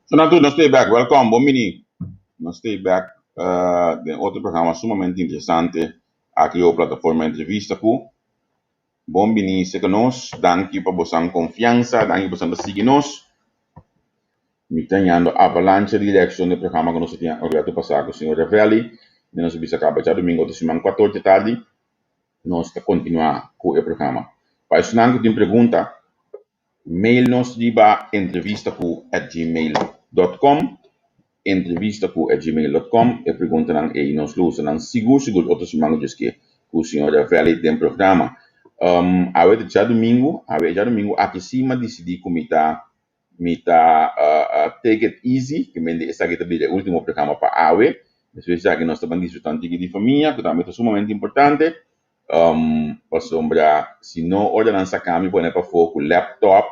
So nan tur nos ta back. Welkom, bon bini. Nos ta back den otro programa sumamente interesante aki riba plataforma Entrevista ku. Bon bini serka nos. Danki pa bosan konfiansa, danki pa bosan ta sigui nos. Mi ta hañando avalancha di reakshon di e programa ku nos a tin un ratu pasá ku señor Ravelli. Mi nos a bisa kaba djadumingu otro siman kuator dje tardi nos ta kontinuá ku e programa. Pa esnan ku tin pregunta. Mail nos riba entrevistaku at gmail dot com entrevistaku at gmail dot com E preguntanan ei nos lo usa nan sigur sigur otro siman ku Dios ke ku señor Ravelli den programa. Awe ta djadumingu, awe e djadumingu aki si m'a disidí ku mi ta mi ta take it easy, ke mende esaki ta bira e ultimo programa pa awe. Despues di esaki nos ta ban disfrutá un tiki di famia ku tambe ta sumamente importante. Pasobra si no ora nan saca mi pone pafó cu laptop,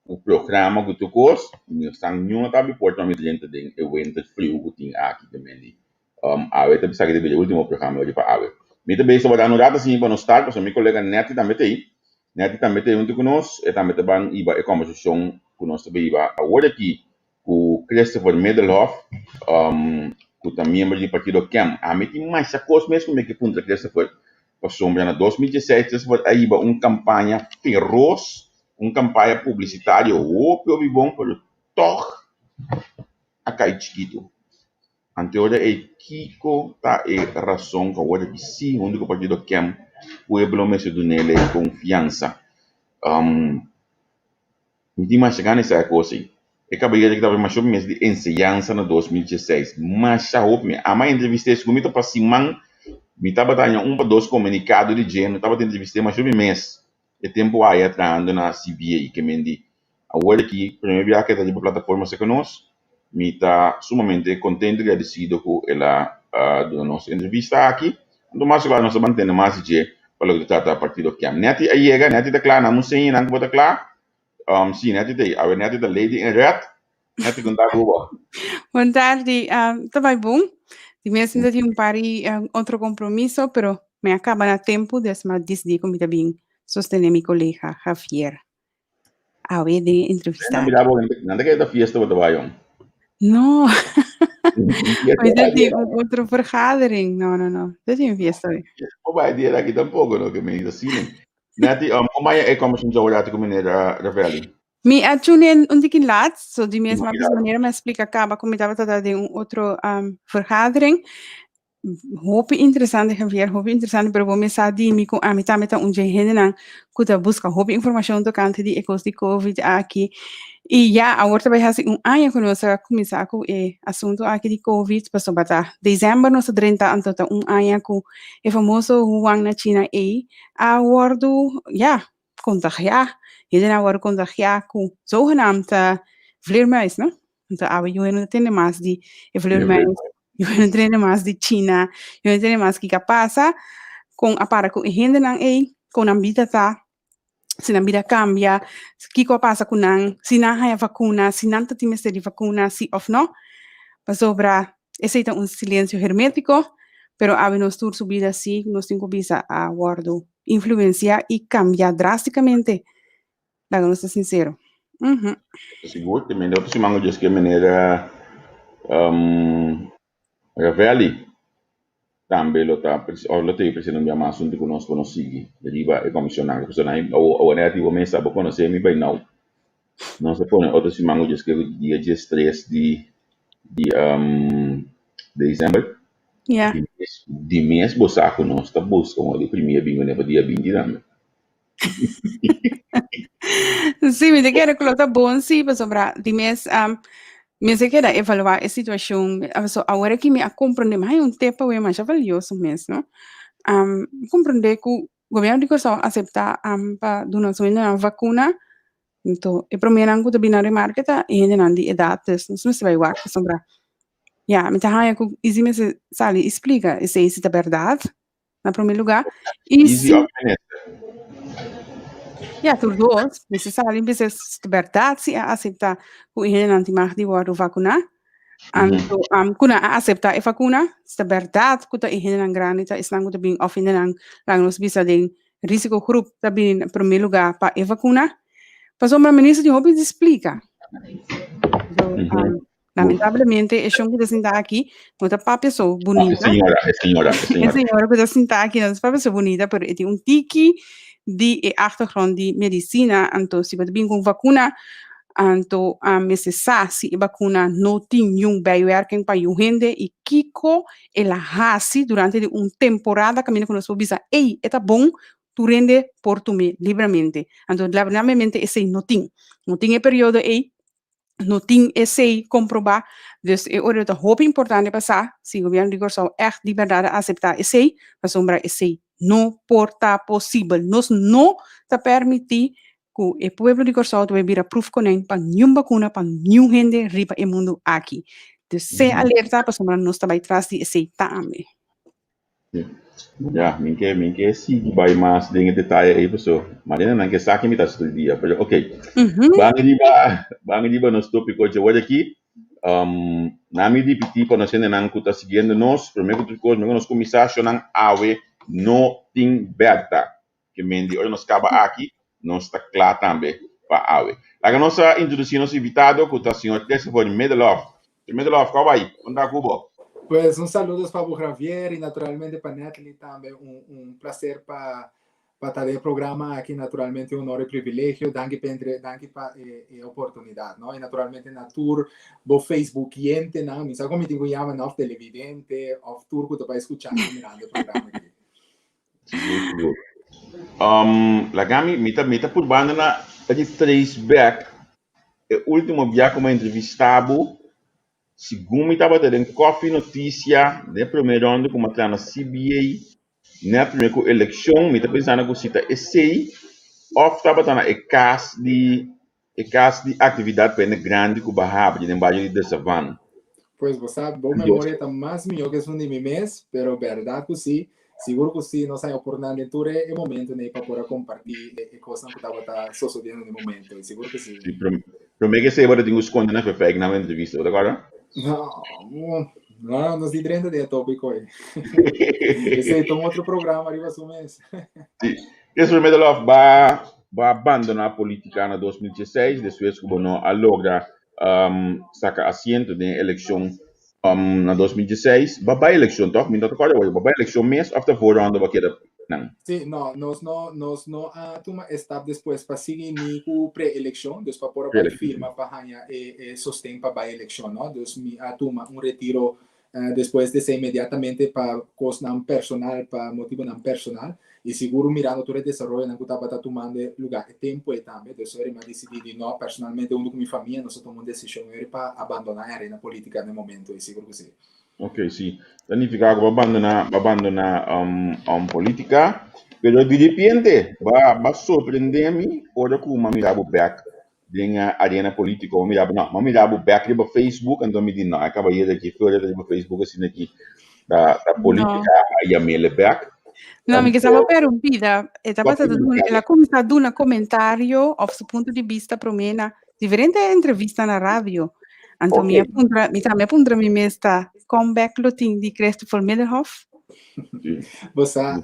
cu programa, cu tur cos, mi no sa niun ta abi porta pa mi drenta den e winter friu cu tin aki te mendi. Awe ta bisa ki ta bira e ultimo programa ori pa awe. Mi ta bezig wak un rato asina pa nos start pasobra mi colega Netty tambe ta ei. Netty tambe ta ei hunto cu nos, e tambe ta ban hiba e conversacion cu nos ta bay hiba awor aki ku Christopher Middelhof, ku ta miembro di partido kem. Ami tin masha kos mes ku mi ke puntra Christopher, pasobra na 2016 Christopher a hiba un kampaña feros, un kampaña publisitario hopi hopi bon, pero tòg a kai chikitu. Ante ora ei kiko ta e rason ku awor aki si huntu ku partido kem pueblo mester dun'el e konfiansa? Mi tin masha gana di sa e kos ei. E kabayero ki tabata masha hopi mes di enseñansa na 2016. Masha hopi. Mi ama entrevist'é. Segun mi ta pa siman mi tabata haña un pa dos komunikado di dje. Mi tabata entrevist'é masha hopi mes e tempu aya trahando na CBA. Ke men di awor aki prome biaha ke e ta riba plataforma serka nos. Mi ta sumamente kontento i gradisido ku el a duna nos e entrevista aki. Anto mas klaro nos ta mantene mas di dje pa loke ta trata partido Kem. Netty a yega, Netty ta kla, nan museña nan ku bo ta kla. Si, Netty ta ei. Awe Netty ta lady in red. Netty, kon ta ku bo? Bon tardi, ta bai bon. Di mes mi ta tin un par di otro compromiso, pero mi a caba na tempo, des mi a disidi cu mi ta bin sostene mi colega Javier. Awe den entrevista. Nan mira bo, nan ta kere ta fiesta bo ta bai on. No. Hoy ta tin un otro vergadering. No, no, no. Ta tin fiesta hoy. Bo bai dia aki tampoco, no, ke mi ta sine. Nati, um, como e conversación dja ora ku meneer Ravelli? Mi a tune in un tiki laat, so di mes manera mi a splika kaba ku mi tabata den un otro um, vergadering. Hopi interesante Javier, hopi interesante, pero bo mes sa di mi ku ami tambe ta un dje hendenan ku ta buska hopi informashon tokante di e kos di Covid aki. I ya, awor ta bai hasi un aña ku nos a kuminsá ku e asuntu aki di Covid, pasobra ta desèmber nos a drenta, anto ta un aña ku e famoso Wuhan na China ei a wòrdu, ya, kontagiá. Hendenan a wòrdu kontagiá ku zogenaamd vleermuis, no? Anto awe yu no ta tende mas di e vleermuis, yu no ta tende mas di China, yu no ta tende mas kiko a pasa kon a para ku e hendenan ei, kon nan bida ta, si nan bida a kambia, kiko a pasa ku nan, si nan haña vakuna, si nan ta tin mester di vakuna, si òf no. Pasobra esei ta un silensio hermétiko, pero awe nos tur su bida si nos tin ku bisa a wòrdu influensiá i kambia drástikamente. Laga nos ta sincero. Mhm. Sigur, te mende otro siman ku dje manera um, Ravelli tambe lo ta o lo ta presente un dia mas huntu ku nos pa nos sigui riba e komisionnan. Pasobra nan awor nan a riba mesa bo konosé mi by now. Nos a pone otro siman ku dje dia diestres di di um, december. Ja. Di mes, di mes bo sa ku nos ta buska un di primia bingo ne pa dia 20 tambe. Sí, mi te kere ku lo ta bon sí, pasobra di mes um, mi se keda evaluá e situashon. So awor aki mi a komprondé, mi haña un tep awe masha valioso mes, no? Um, komprondé ku gobièrnu di Kòrsou a aseptá um, pa duna su hendenan vakuna. Anto e proménan ku ta bini na remarke ta e hendenan di edat, dus nos mester bai wak pasobra ya, mi ta haña ku Izzy mester sali i splika esei si ta bèrdat. Na promé lugá. I Easy si, of minister. ja, tur dos. Mester sali bisa si ta bèrdat si a aseptá ku e hendenan tin mag di wòrdu vakuná. Anto, ku nan a aseptá e vakuna, si ta bèrdat ku ta e hendenan grandi ta esnan ku ta bin òf hendenan laga nos bisa den risikogroep ta bini na promé lugá pa e vakuna. Pasobra minister tin hopi di splika. So, Lamentablemente e shon ku ta sinta aki no ta papia so E bunita. señora, e señora, e E señora. señora ku ta sinta aki no ta papia so bunita, pero e tin un tiki di e achtergrond di medisina, anto si bo ta bin ku un vakuna, anto a mester sa si e bakuna no tin niun bijwerking pa yu hende i kiko el a hasi durante di un temporada kaminda ku nos por bisa, ey, e ta bon, tur hende por tum'é libremente. Anto lamentablemente esei no tin. No tin e periodo ey, no tin esei komprobá. Dus e ora ta hopi importante pa sa si gobièrnu di Kòrsou ègt di bèrdat a aseptá esei, pasobra esei no por ta posibel. Nos no ta pèrmití ku e pueblo di Kòrsou ta bai bira proefkonijn pa niun bakuna pa niun hende riba e mundu aki. Dus sea alerta pasobra nos ta bai tras di esei tambe. Ya, mi ke, mi ke sigui bai mas den e detaye ei paso Mariana nan ke sa ke mi ta studia, pero ok. Ban riba, ban riba nos topiko dje aki. Na mi ripití pa nos hendenan ku ta siguiendo nos, promé ku tur kos, promé ku nos kuminsá, shownan awe no tin bèrta. Ke men di ora nos kaba aki, nos ta kla tambe pa awe. Laga nos a introdusí nos invitado ku ta señor Christopher Middelhof. Señor Middelhof, kòw bai? Kon ta ku bo? Pues un saludos pa bo Javier y naturalmente pa Natalie tambe. Un placer pa ta den e programa aki, naturalmente un honor y privilegio. Danki pa entre, danki pa e oportunidad, no? Y naturalmente na tur bo Facebookientenan, mi sa con mi tin cu yama nan, of televidente, of tur cu ta bay scuchando y mirando e programa aki. Sigur, sigur. Laga mi, mi ta, mi ta purbando na retrace back e ultimo bia ku mi a entrevista bo, segun mi tabata den Koffie Noticia, den e prome ronda ku mi a traha na CBA, net prome ku elekshon, mi ta pensando ku si ta esei òf tabata na e kas di E kas di aktividat pa hende grandi ku bo a habri den bario di De Savanne. Pues bo sa, bo memoria ta mas mihó ku esun di mi mes, pero bèrdat ku sí, sigur ku sí, nos haña oportunidat den tur e momentonan ei pa por a kompartí e kosnan ku tabata sosodiendo den e momento ei, sigur ku sí. Sí, promé ku esei bo ta tin ku skonde na Verfijk na un entrevista, bo ta kòrda? No, no, nos di drenta den e tópiko ei. Esei ta un otro programa riba su mes. Sí. Christopher Middelhof ba ba bandoná polítika na 2016 despues ku bo no a logra saka asiento den e elekshon na 2016. Ba bai elekshon tòg? Mi no ta kòrda awor. Ba bai elekshon mes òf ta voorronde bo a keda nan? Sí, no, nos no, nos no a tuma e stap despues pa sigui ni ku pre-elekshon, dus pa por a bai firma pa haña e e sosten pa bai elekshon, no. Dus mi a tuma un retiro Despues di esei inmediatamente pa kosnan personal, pa motibonan personal i sigur mirando tur e desaroyonan ku tabata tumando lugá e tempu ei tambe. Dus ora mi a disidí di no, personalmente huntu ku mi famia nos a tuma un desishon ora pa abandoná e arena polítika na e momento ei, sigur ku si. Ok, si. Ta nifiká ku bo a bandoná, bo a bandoná polítika, pero di repente bo a bo a sorprendé mi ora ku mi a mira bo bèk Den arena politico bo mira bo no, bo mira bo bek riba Facebook anto mi di no e cabayero aki fuera ta riba Facebook asina aki ta ta No. politica a yamele bek. No, mi Anto ke sa pero bida, e tabata Koffie duna, el a kuminsá duna komentario òf su punto di bista promé na diferente entrevista na radio. Anto mi a puntra, mi tambe a puntra mi mes ta comeback lo tin di Christopher Middelhof? Sí. Bo sa,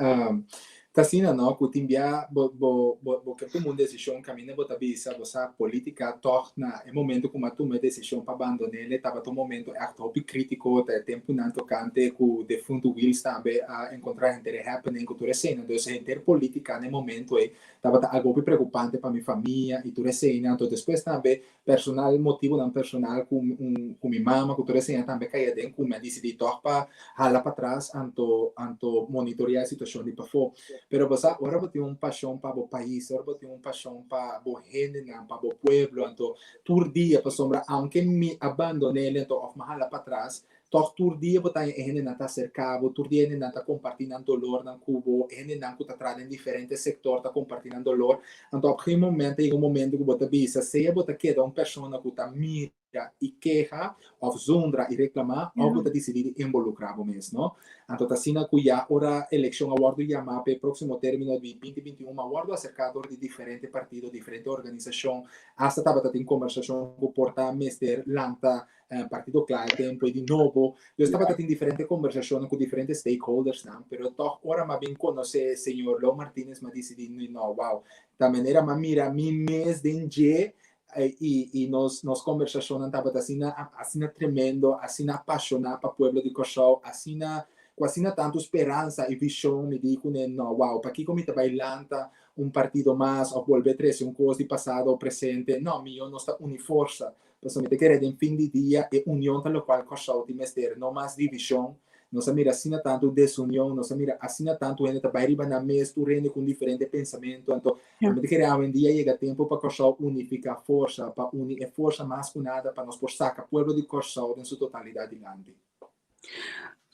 Ta asina no, ku tin bia bo bo bo bo ke tuma un desishon kaminda bo ta bisa bo sa politika tòg na e momento ku mi a tuma e desishon pa bandon'é tabata un momento ègt hopi kritiko ta e tempunan tokante ku defuntu Wiels tambe a enkontrá henter e happening ku tur eseinan dus henter politika na e momento ei tabata algu hopi preokupante pa mi famia i tur eseinan anto despues tambe personal motibunan personal ku un ku mi mama ku tur esei tambe kai aden ku mi a disidí tòg pa hala patras anto anto monitoreá e situashon di pafó. Pero bo sa ora bo tin un pashon pa bo pais, ora bo tin un pashon pa bo hendenan, pa bo pueblo anto tur dia pasobra aunke mi a bandon'é anto òf mi a hala patras Tòg tur dia bo ta haña e hendenan ta aserká bo, tur dia e hendenan ta kompartí nan dolornan ku bo, e hendenan ku ta traha den diferente sektor ta kompartí nan dolor. Anto op geen moment ta yega un momento ku bo ta bisa, sea bo ta keda un persona ku ta mira i keha òf zundra i reklamá, òf bo ta disidí di involukrá bo mes, no? Anto ta asina ku ya ora elekshon a wòrdu yamá pa e próksimo término di 2021, a wòrdu aserká dor di diferente partido, diferente organisashon, asta tabata tin kombersashon ku por ta mester lanta Partido Kla e tempo ei di nobo. Dus tabata tin diferente conversacionnan cu diferente stakeholdersnan, pero toch ora m'a bin conoce señor Lo Martinez m'a dicidi, no, wow, ta manera m'a mira mi mes den dje, I nos kombersashonnan tabata asina asina tremendo, asina apashoná pa pueblo di Kòrsou, asina ku asina tantu speransa i vishon. Mi di kuné, "No, wow, pakiko mi ta bai lanta un partido mas òf bolbe trese un kos di pasado o presente? No, mihó nos ta uni forsa, pasobra mi ta kere den fin di dia e union ta lokual Kòrsou tin mester, no mas divishon." Nos a mira asina tantu desunion, nos a mira asina tantu hende ta bai riba nan mes, tur hende ku un diferente pensamentu. Anto mi ta kere awendia yega tempu pa Kòrsou unifiká forsa, pa uni e forsa mas ku nada pa nos por saka pueblo di Kòrsou den su totalidat dilanti.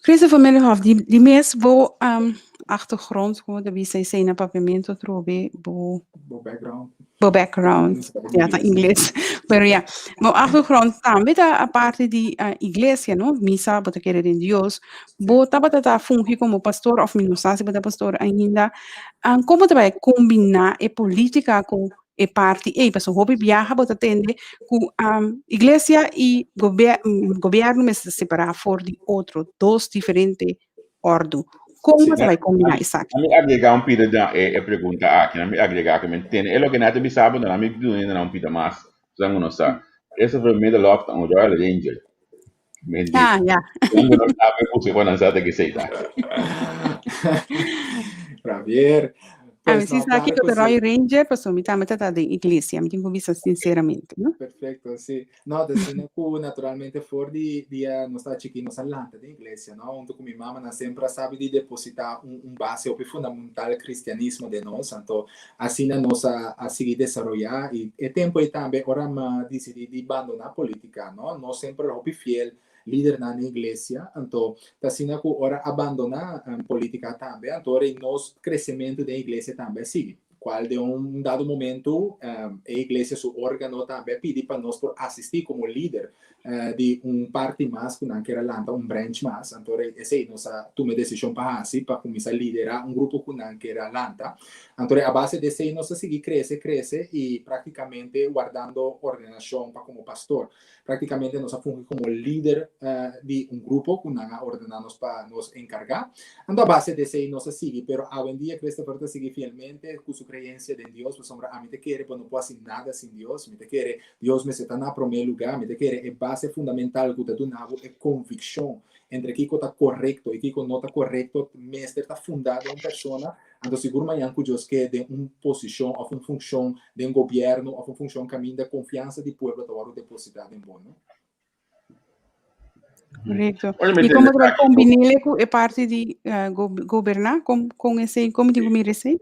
Christopher Middelhof, di mes bo achtergrond, como ta bisa esei na papiamento atrobe, bo Bo background. Bo background, ja, ta ingles. Pero ja, bo achtergrond tambe ta aparte di iglesia, no? Misa, bo ta kere den Dios. Bo tabata ta fungi como pastor, of mi no sa si bo ta pastor ainda. Como ta bai combina e politica cu e parti ei? Pasobra hopi biaha bo ta tende cu iglesia y gobierno mester separa for di otro, dos diferente ordu. Kon bo ta bai kombiná esaki? Ami agregá un pida na e pregunta aki. Ami agregá ku mi tende e loke nan ta bisa bo, ami duna nan un pida mas. Esnan ku no sa. Christopher Middelhoff ta un Royal Ranger. Men di. Ah, ya. Esnan ku no sabe puse ku nan sa ta kisei ta. Javier. Ami si sa kiko ta Royal Ranger, pasobra mi tambe ta ta den iglesia. Mi tin ku bisa sinceramente, no? Perfecto, si. No, ta asina ku naturalmente for di dia nos ta chikí nos a lanta den iglesia, no? Huntu ku mi mama nan semper a sabi di depositá un base hopi fundamental kristianismo den nos, anto asina nos a sigui desaroyá i e tempu ei tambe ora mi a disidí di bandoná polítika, no? Nos semper hopi fiel lidernan den iglesia, anto ta asina ku ora a bandoná polítika tambe, anto ora ei nos kresementu den iglesia tambe a sigui. Cual den un dado momento e iglesia su organo tambe a pidi pa nos por asisti como lider di un parti mas cu nan kier a lanta un branch mas. Anto esey nos a tuma e decision pa haci pa cuminsa lidera un grupo cu nan kier a lanta. Anto a base di esey nos a sigui crece, crece y practicamente wardando ordenacion pa como pastor. Práktikamente nos a fungi komo lider di un grupo ku nan a ordená nos pa nos enkargá. Anto a base di esei nos a sigui, pero awendia Christopher ta sigui fielmente ku su kreensia den Dios, pasobra ami ta kere bo no por hasi nada sin Dios. Mi ta kere Dios mester ta na promé lugá. Mi ta kere e base fundamental ku ta duna bo e konvikshon entre kiko ta korekto i kiko no ta korekto mester ta fundá den un persona. Anto sigur mañan ku Dios ke den un posishon òf un funshon den gobièrnu òf un funshon kaminda konfiansa di pueblo ta wòrdu depositá den bo, no? Korekto. I komo ta bai kombin'é ku e parti di goberná? Kon kon esei, komo tin ku mira esei?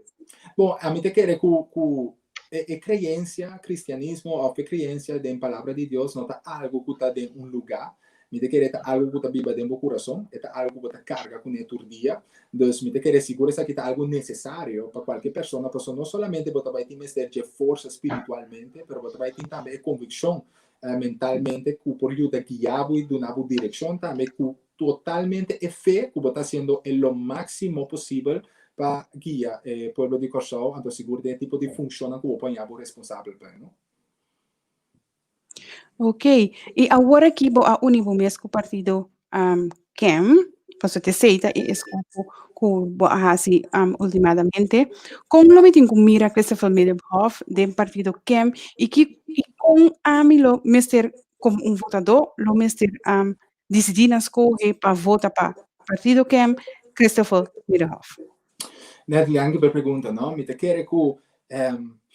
Bon, ami ta kere ku ku e kreensia, kristianismo òf e kreensia den palabra di Dios no ta algu ku ta den un lugá. Mi ta kere e ta algu ku ta biba den bo kurason, e ta algu ku bo ta karga kuné tur dia. Dus mi ta kere sigur esaki ta algu nesesario pa kualke persona, pasobra no solamente bo ta bai tin mester dje forsa spiritualmente, pero bo ta bai tin tambe e konvikshon mentalmente ku por yuda guia bo i duna bo direkshon tambe ku totalmente e fe ku bo ta hasiendo e lo máksimo posibel pa guia e pueblo di Kòrsou, anto sigur den e tipo di funshonnan ku bo por haña bo responsabel pa e, no? Ok, i awor aki bo a uni bo mes ku partido KEM, pasobra t'esei ta e eskoho ku bo a hasi ultimadamente. Kon lo mi tin ku mira Christopher Middelhof den partido KEM i ki i kon ami lo mester komo un votadó lo mester disidí na skohe pa vota pa partido KEM Christopher Middelhof? Natalie, danki pa e pregunta, no? Mi ta kere ku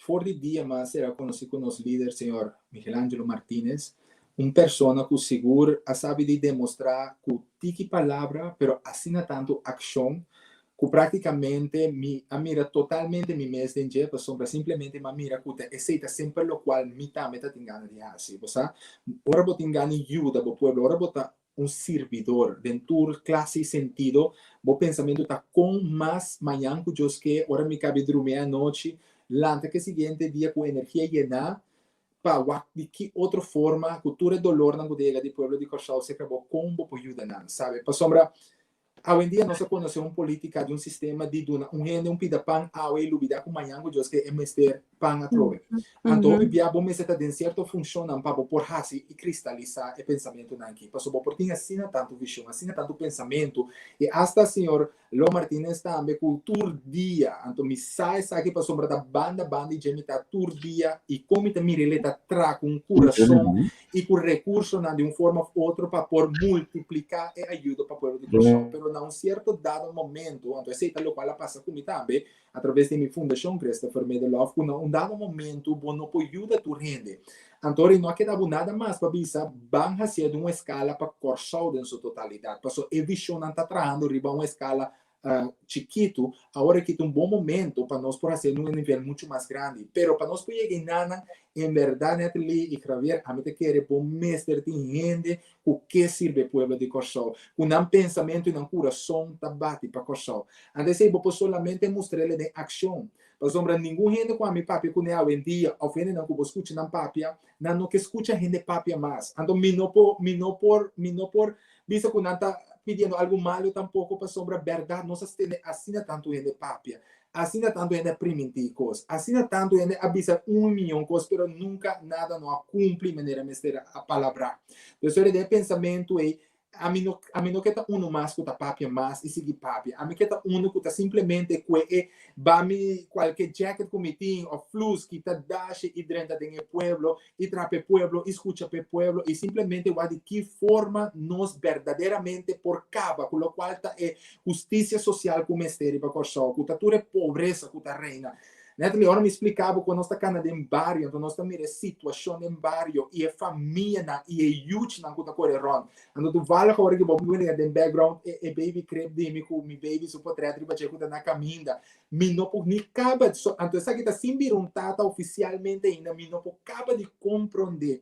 for di dia mas era konosí ku nos lider señor Michelangelo Martinez, un persona ku sigur a sabi di demostrá ku tiki palabra pero asina tantu akshon ku práktikamente mi a mira totalmente mi mes den dje pasobra simplemente mi a mira ku ta esei ta semper lokual mi tambe ta tin gana di hasi. Bo sa, ora bo tin gana di yuda bo pueblo, ora bo ta un sirbidor den tur klase i sentido, bo pensamentu ta kon mas mañan ku Dios ke, ora mi kabi drumi e anochi, lanta ke siguiente dia ku energia yená pa wak di ki otro forma ku tur e dolornan ku ta yega di pueblo di Kòrsou serka bo kon bo por yuda nan, sabe? Pasobra awendia nos a konosé un polítika di un sistema di duna un hende un pida pan awe i lubidá ku mañan ku Dios ke e mester. Pan atrobe. Anto hopi bia bo mester ta den sierto funshonnan pa bo por hasi i kristalisá e pensamentunan aki. Pasobra bo por tin asina tantu vishon, asina tantu pensamentu i asta señor Lo Martinez tambe ku tur dia, anto mi sa esaki pasobra ta banda banda di dje mi ta tur dia i kon mi ta mira el e ta traha ku un kurason i ku rekursonan di un forma òf otro pa por multipliká e ayudo pa pueblo di Kòrsou. Pero na un sierto dado momento, anto esei ta lokual a pasa ku mi tambe, a traves di mi fundashon Christopher Middellhof, ku na un dado momento bo no por yuda tur hende. Anto ora no a keda bo nada mas pa bisa ban hasié den un eskala pa Kòrsou den su totalidat, pasobra e vishonnan ta trahando riba un eskala chikitu, awor aki ta un bon momento pa nos por hasié den un nivel muchu mas grandi. Pero pa nos por yega enanan, en bèrdat Natalie i Javier, ami ta kere bo mester tin hende ku ke sirbi e pueblo di Kòrsou, ku nan pensamentu i nan kurason ta bati pa Kòrsou. Anto esei bo por solamente mustr'el den akshon. Pasobra ningun hende ku ami papia kuné awendia òf hendenan ku bo skucha nan papia, nan no ke skucha hende papia mas. Anto mi no por, mi no por, mi no por bisa ku nan ta pidiendo algu malu tampoko pasobra bèrdat nos a stende asina tantu hende papia. Asina tantu hende a primintí kos, asina tantu hende a bisa un miyon kos, pero nunka nada no a kumpli manera mester a palabrá. Pues ora den e pensamentu ei, ami no, ami no ke ta unu mas ku ta papia mas i sigui papia. Ami ke ta unu ku ta simplemente kue e ba mi kualke jacket ku mi tin òf flus kita dashi i drenta den e pueblo i traha pa e pueblo i skucha pa e pueblo i simplemente wak di ki forma nos berdaderamente por kaba ku lokual ta e hustisia sosial ku mester riba Kòrsou, ku ta tur e pobresa ku ta reina. Natalie, ora mi splika bo kon nos ta kana den bario, anto nos ta mira e situashon den bario i e famianan i e yuchinan ku ta kore rònt. Anto toevallig ora ku bo mira den background e e baby crib di mi ku mi baby su potret riba dje ku ta na kaminda. Mi no por ni kaba, so, anto esaki ta sin bira un tata ofisialmente ainda, mi no por kaba di komprondé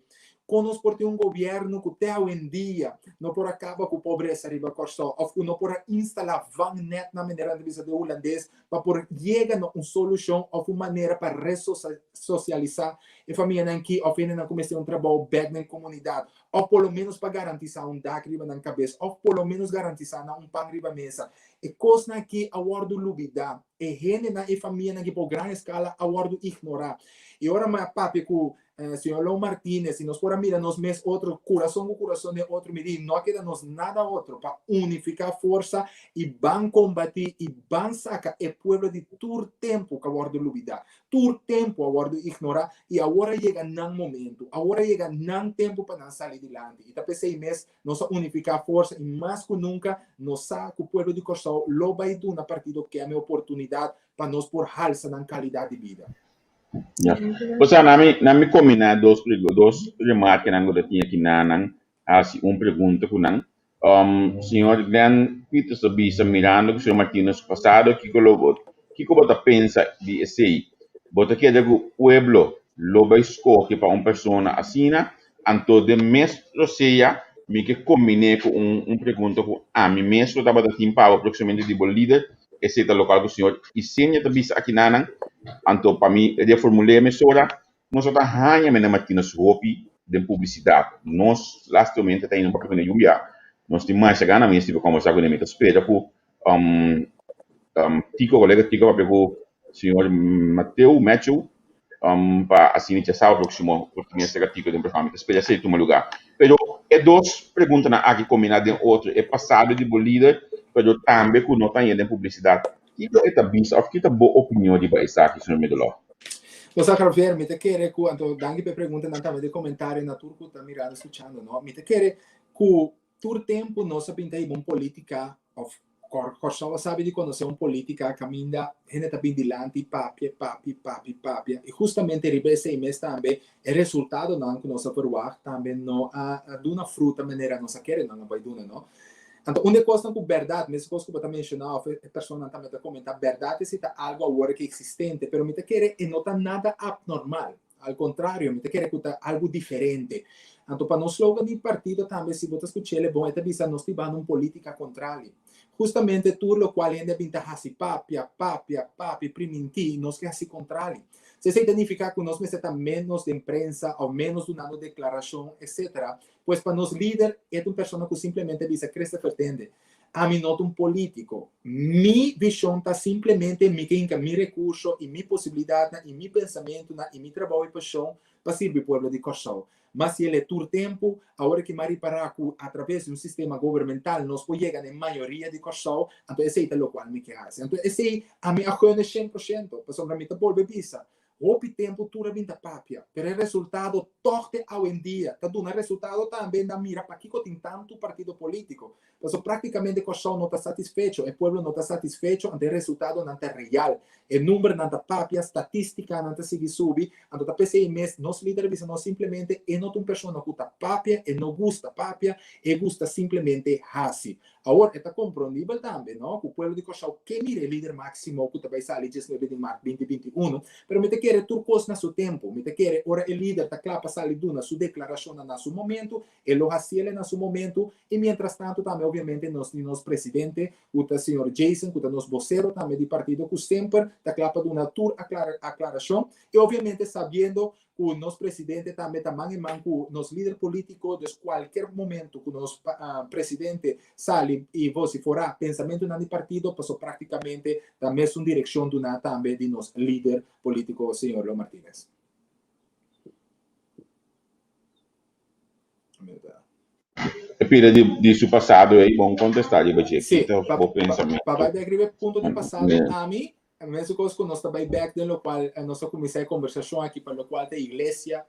kon nos por tin un gobièrnu ku te awendia no por a kaba ku pobresa riba Kòrsou òf ku no por a instalá vangnet na manera nan ta bisa den hulandes pa por yega na un solushon òf un manera pa resosialisá e famianan aki òf hendenan ku mester un trabou bèk den komunidat òf por lo ménos pa garantisá un dak riba nan kabes òf por lo ménos garantisá nan un pan riba mesa. E kosnan aki a wòrdu lubidá. E hendenan, e famianan aki por gran eskala a wòrdu ignorá. I ora mi a papia ku señor Lou Martinez i nos por a mira nos mes otro, kurason ku kurason den otro, mi di no a keda nos nada otro pa unifiká forsa i ban kombatí i ban saka e pueblo di tur tempu ku a wòrdu lubidá. Tur tempu a wòrdu ignorá i awor a yega nan momentu, awor a yega nan tempu pa nan sali dilanti. I ta p'esei mes Nos a unifiká forsa i mas ku nunka nos sa ku pueblo di Kòrsou lo bai duna Partido Kemi oportunidat pa nos por halsa nan kalidat di bida. Ya. Osea, na mi, na mi kombiná dos dos remarkenan ku ta tin aki na nan hasi un pregunta ku nan. Um, señor Glenn Peters a bisa mirando ku señor Martinus su pasado, kiko lo bo, kiko bo ta pensa di esei? Bo ta kere ku pueblo lo bai skohe pa un persona asina? Anto den mes rosea mi ke kombiné ku un un pregunta ku ami mes lo tabata tin pa bo próksimamente di bo lider, esei ta lokal ku señor Isenia ta bisa akinanan, anto pa mi reformul'é mesora, nos no ta haña Mene Martinus hopi den publisidat, nos lastimamente ta hende un papia ku lluvia, nos tin masha gana mes di por kombersá kuné, mi ta spera ku Tico, kolega Tico papia ku señor Mateo, Matthew, pa asina dja sábado próksimo por tin este ratico den programa. Mi ta spera esei tuma lugá. Pero e dos preguntanan aki kombiná den otro, e pasado di bo lider, pero tambe ku no ta haña den publisidat. Kiko e ta bisa òf ki ta bo opinion riba esaki, señor Middelhof? Bo sa Javier, mi ta kere ku, anto danki pa e preguntanan tambe di komentario na tur ku ta mirando, skuchando, no. Mi ta kere ku Tur tempu nos a pinta hiba un politica of Kòrsou a sabi di konosé un politica kaminda hende ta bin dilanti papia, papia, papia, papia i hustamente riba esei mes tambe e resultadonan ku nos a verwagt tambe no a duna fruta manera nos a kere nan a bai duna no. Anto un di e kosnan ku bèrdat meskos ku bo ta menshoná òf e personanan tambe ta komentá bèrdat esei ta algu awor ku eksistente pero mi ta kere e no ta nada apnormal. Al contrario, mi ta kere cu ta algo diferente. Anto pa nos slogan di partido tambe, si bo ta scuchele bon, e ta bisa nos ta bando un politica contrali. Justamente tur locual hende a bin ta haci papia, papia, papia, priminti, nos ke haci contrali. Si esey ta nifica cu nos mester ta menos den prensa of menos dunando declaracion, etc. Pues pa nos lider, e ta un persona cu simplemente a bisa Christopher tende. Ami no ta un polítiko. Mi vishon ta simplemente mi ke hinka mi rekurso i mi posibilidatnan i mi pensamentunan i mi trabou i pashon pa sirbi pueblo di Kòrsou. Mas si el e tur tempu, awor ki m'a ripará ku atraves di un sistema gobermental nos por yega na e mayoria di Kòrsou, anto esei ta lokual mi ke hasi. Anto esei ami a gun e shen por shento, pasobra mi ta bolbe bisa, Hopi tempu tur a bin ta papia, pero e resultado tòg te awendia ta duna resultado tambe na mira pakiko tin tantu partido polítiko. Pasobra práktikamente Kòrsou no ta satisfecho, e pueblo no ta satisfecho, anto e resultadonan ta real. E numbernan ta papia, statistikanan ta sigui subi, anto ta p'esei mes nos lider a bisa nos simplemente e no ta un persona ku ta papia, e no gusta papia, e gusta simplemente hasi. Awor e ta komprondibel tambe no ku pueblo di Kòrsou ke mira e lider máksimo ku ta bai sali diesnuebe di mart binti binti unu, pero mi ta kere tur kos na su tempu. Mi ta kere ora e lider ta kla pa sali duna su deklarashonnan na su momentu, e lo hasiel na su momentu i mientras tantu tambe obviamente nos tin nos presidente ku ta señor Jason ku ta nos bosero tambe di partido ku semper ta kla pa duna tur aklarashon i obviamente sabiendo ku nos presidente tambe ta man en man ku nos lider polítiko, dus kualker momento ku nos presidente sali i vosiforá pensamentunan di partido, paso práktikamente ta mesun direkshon duná tambe di nos lider polítiko señor Leo Martinez. E pida di su pasado ei bon kontestá riba dje. Sí, Kita pa, bo pa, pensamentu. pa bai bek riba e punto di pasado, ami, mesun kos ku nos ta bai bek den lokual nos a kuminsá e kombersashon aki pa lokual ta iglesia,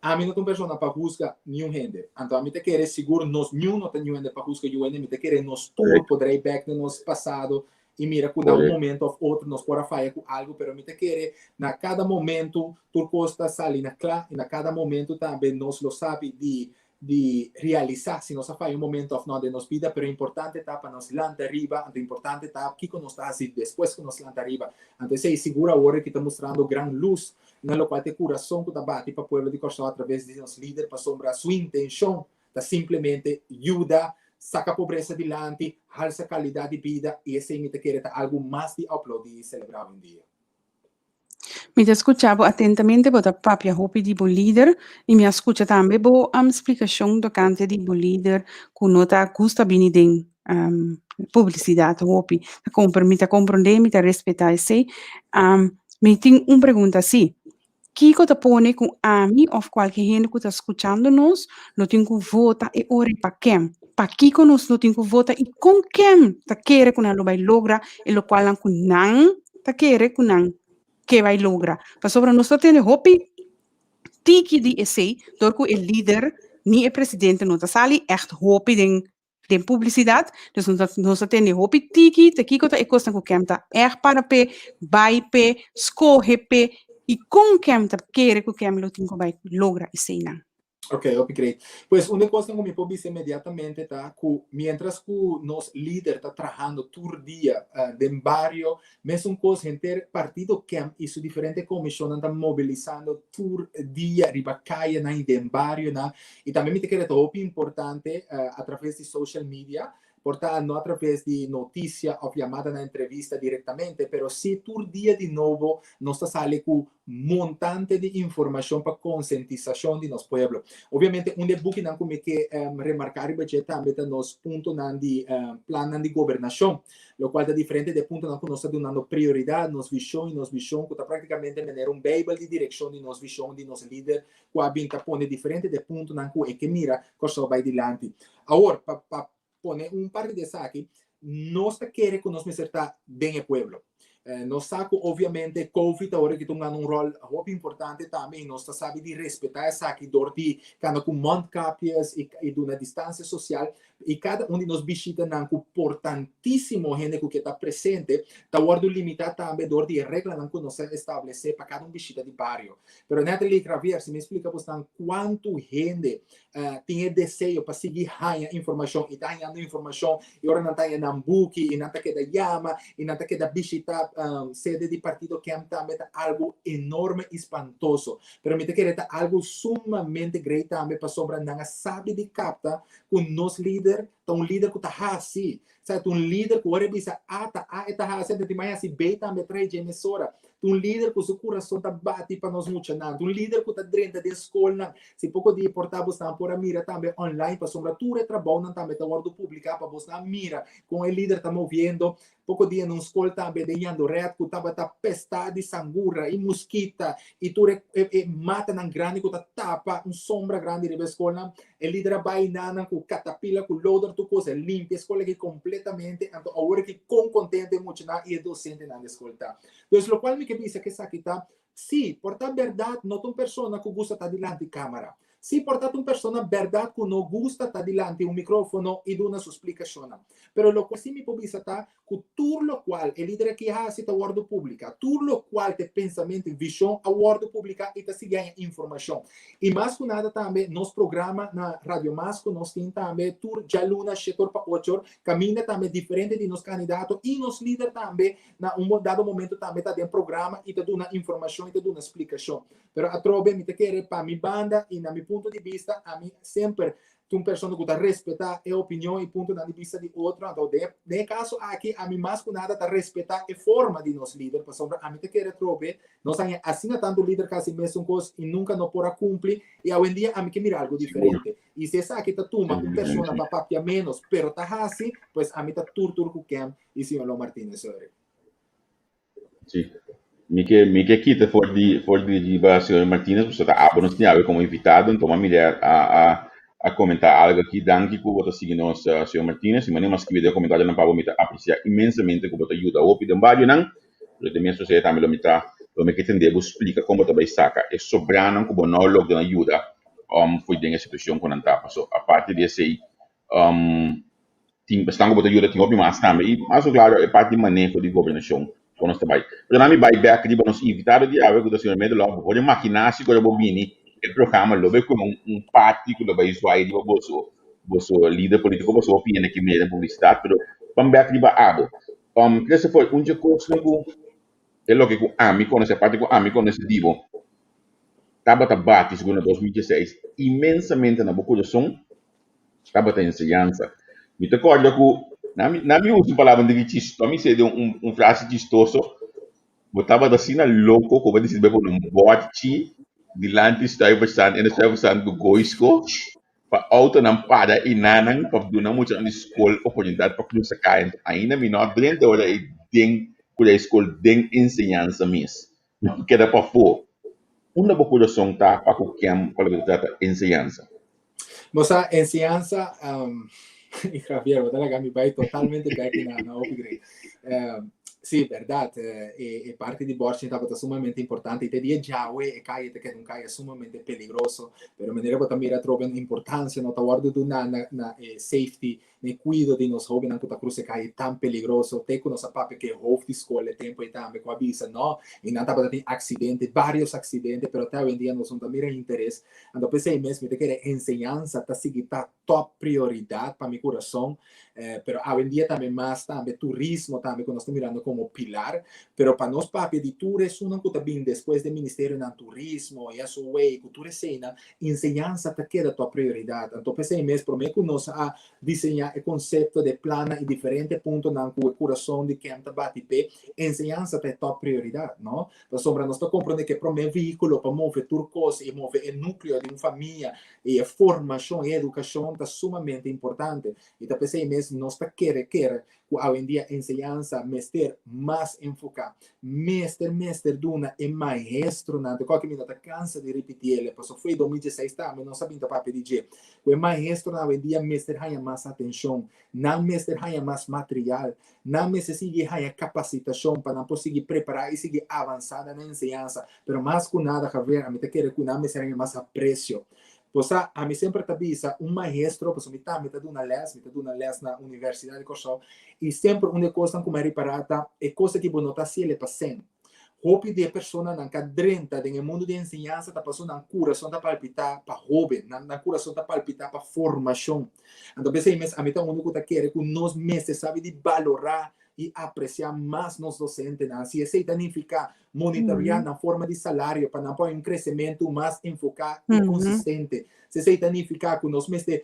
ami no ta un persona pa husga niun hende. Anto ami ta kere sigur nos niun no ta niun hende pa husga yu hende, mi ta kere nos tur por drei bek den nos pasado i mira ku na un momento òf otro nos por a faya ku algu, pero mi ta kere na kada momento tur kos ta sali na kla i na kada momento tambe nos lo sabi di di realisá si nos a faya un momento òf no den nos bida, pero importante ta pa nos lanta riba, anto importante ta kiko nos ta hasi despues ku nos lanta riba. Anto esei sigur awor aki ta mustrando gran lus na lokual ta e kurason ku ta bati pa pueblo di Kòrsou atraves di nos lider pasobra su intenshon ta simplemente yuda saka pobresa dilanti, halsa kalidat di bida i esei mi ta kere ta algu mas di aplaudí i selebrá awendia. Mi ta skucha bo atentamente, bo ta papia hopi di bo lider i mi a skucha tambe bo splikashon tokante di bo lider ku no ta gusta bini den publisidat hopi. Ta kompre mi ta komprondé, mi ta respetá esei. Mi tin un pregunta si, Kiko ta pone ku ami òf kualke hende ku ta skuchando nos lo tin ku vota e ora i pa ken? Pakiko nos lo tin ku vota i kon ken ta kere ku nan lo bai logra e lokualnan ku nan ta kere ku nan ke bai logra? Pasobra nos ta tene hopi tiki di esei dor ku e lider ni e presidente no ta sali ègt hopi den den publicidad, dus nos ta, nos ta tende hopi tiki, te kiko ta e kosnan ku kem ta èg para p'e, bai p'e, skohe p'e, i kon kem ta kere ku kem lo tin ku bai logra eseinan. Ok, hopi great. Pues un de kosnan ku mi por bisa inmediatamente ta ku mientras ku nos lider ta trahando tur dia den bario, mesun kos henter partido kem i su diferente komishonnan ta mobilisando tur dia riba kayanan i den barionan. I tambe mi ta kere ta hopi importante a traves di social media, por ta no a traves di notisia òf yamada na entrevista direktamente, pero sí tur dia di nobo nos ta sali ku montante di informashon pa konsientisashon di nos pueblo. Obviamente un di e bukinan ku mi ke remarká riba dje tambe ta nos puntonan di plannan di gobernashon, lokual ta diferente di e puntonan ku nos ta dunando prioridat, nos vishon i nos vishon ku ta praktikamente manera un beibel di direkshon di nos vishon di nos lider ku a bin ta pone diferente di e puntonan ku e ke mira Kòrsou bai dilanti. Awor, pa pa pone un parti di esaki, nos ta kere ku nos mester ta den e pueblo. Nos sa ku obviamente Covid awor aki ta hungando un ròl hopi importante tambe i nos ta sabi di respetá esaki dor di kanda ku mondkapjes i i duna distansia sosial i kada un di nos bishitanan ku por tantísimo hende ku ke ta presente ta wòrdu limitá tambe dor di e reglanan ku nos a establesé pa kada un bishita di bario. Pero Natalie Javier, si mi splika bosnan kuantu hende tin e deseo pa sigui haña informashon i ta hañando informashon i ora nan ta haña nan buki i nan ta keda yama i nan ta keda bishitá sede di partido KEM tambe ta algu enorme i spantoso. Pero mi ta kere ta algu sumamente great tambe pasobra nan a sabi di kapta ku nos lider ta un lider ku ta hasi. Sa ta un lider ku ora e bisa A ta A e ta hasi anto tin mai hasi B tambe trae dje mesora. Ta un lider ku su kurason ta bati pa nos muchanan. Ta un lider ku ta drenta den skolnan. Si poko dia por ta bosnan por a mira tambe online pasobra tur e trabounan tambe ta wòrdu publiká pa bosnan mira kon e lider ta moviendo. Poko dia na un skol tambe den Jandoret ku tabata pestá di sangura i muskita i tur e e matanan grandi ku ta tapa un sombra grandi riba e skolnan. E lider a bai nanan ku katapila ku loader tur kos a limpia e skol aki kompletamente anto awor aki kon kontento e muchanan i e dosentenan di e skol ta. Dus lokual mi ke bisa ku esaki ta si por ta bèrdat no ta un persona ku gusta ta dilanti kamara. Si por ta ta un persona bèrdat ku no gusta ta dilanti un mikrofono i duna su splikashonnan. Pero lokual si mi por bisa ta ku tur lokual e lider aki a hasi ta wòrdu publiká, tur lokual ta e pensamentu i vishon a wòrdu publiká i ta sigui haña informashon. I mas ku nada tambe nos programa na Radio Mas ku nos tin tambe tur djaluna shete or pa ocho or kaminda tambe diferente di nos kandidato i nos lider tambe na un dado momento tambe ta den programa i ta duna informashon i ta duna splikashon. Pero atrobe mi ta kere pa mi banda i na mi punto di bista ami semper ta un persona ku ta respetá e opinion i puntonan di bista di otro. Anto den e kaso aki ami mas ku nada ta respetá e forma di nos lider pasobra ami ta kere atrobe nos haña asina tantu lider kasi mesun kos i nunka no por a kumpli i awendia ami ke mira algu diferente. I si esaki ta tuma un persona pa papia ménos pero ta hasi, pues ami ta tur tur ku Kem i señor Lo Martinez sorry. Sí. Mi ke mi ke kita for di for di riba señor Martinez pasobra ta abo nos tin awe komo invitado enton mi a a a komentá algo aki. Danki ku bo ta sigui nos señor Martinez. Si manera mi a skibi den komentarionan pa bo mi ta apresiá inmensamente ku bo ta yuda hopi den barionan. Pero den mes sosede tambe lo mi ta lo mi ke tende bo splika kon bo ta bai saka e sobranan ku bo no logra na yuda fo'i den e situashon ku nan ta. Paso aparte di esei tin esnan ku bo ta yuda tin hopi mas tambe i mas ku klaro e parti di maneho di gobernashon ku nos ta bai. Pero nan mi bai bek riba nos invitado di awe ku ta señor Medelhof, bo por imaginá si ora bo bini e programa lo bai komo un parti ku lo bai zwai riba boso boso lider politiko pasobra bo pia na ki mira den publisidat pero ban bek riba abo. Christopher un dje kosnan ku e loke ku ami konosé aparte ku ami konosé di bo tabata bati sigur na 2016 inmensamente na bo kurason tabata enseñansa. Mi ta kòrda ku na mi na mi usa un palabra di chistoso, mi sey un un frase chistoso, bo tabata asina loko ku bo a disidi bai pone un bòrchi dilanti Stuyvesant en Stuyvesant ku Goisco pa outonan para i nanan pa duna muchanan di skol oportunidat pa krusa kaya. Ainda mi no a drenta ora ei den kura e skol den enseñansa mes. Mi keda pafó. Unda bo kurason ta pa ku ken pa loke ta trata enseñansa? Bo sa, enseñansa, um, Javier, bo ta laga mi bai totalmente bek na, na hopi grei. Um, sí, berdad, eh, e, e parte di Borchin tabata sumamente importante. I te dia djawe e calle ta keda un calle sumamente peligroso. Pero manera bo ta mira atrobe importancia no ta wordo duna na, na e safety Na e kuido di nos hóbennan ku ta krusa e kaye tan peligroso, te ku nos a papia ku e hoofd di skol e tempu ei tambe ku a bisa no, i nan tabata tin aksidente, vários aksidente, pero te awendia nos no ta mira interes. Anto p'esei mes mi ta kere enseñansa ta sigui ta top prioridat pa mi kurason, pero awendia tambe mas tambe turismo tambe ku nos ta mirando komo pilar, pero pa nos papia di tur esunnan ku ta bin despues den ministerionan turismo i esowei ku tur eseinan, Enseñansa ta keda top prioridat. Anto p'esei mes promé ku nos a diseñá e konsepto di e plannan i diferente puntonan ku e kurason di Kem ta bati p'e, enseñansa ta e top prioridat, no? Pasobra nos ta komprondé ku e promé vehíkulo pa move tur kos i move e núkleo di un famia i e formashon i edukashon ta sumamente importante. I ta p'esei mes nos ta kere kere ku awendia enseñansa mester mas enfoká, mester mester duna e maestronan, te koke mi no ta kansa di ripitiel, pasobra fo'i 2016 tambe nos a bin ta papia di dje, ku e maestronan awendia mester haña mas atenshon, nan mester haña mas material, nan mester sigui haña kapasitashon pa nan por sigui prepará i sigui avansá den nan enseñansa, pero mas ku nada Javier, ami ta kere ku nan mester haña mas apresio. Bo sa, ami semper ta bisa un maestro, pasobra mi tambe ta duna lès, mi ta duna lès na Universidat di Kòrsou, i semper un di e kosnan ku mi a ripará ta e kos aki bo no ta hasiel e pa sèn. Hopi di e personanan ku a drenta den e mundu di enseñansa ta pasobra nan kurason ta palpitá pa hóben, nan nan kurason ta palpitá pa formashon. Anto p'esei mes ami ta unu ku ta kere ku nos mester sabi di balorá i apresiá mas nos dosentenan. Si esei ta nifiká monitoreá nan forma di salario pa nan por hay un kresementu mas enfoká i konsistente. Si esei ta nifiká ku nos mester.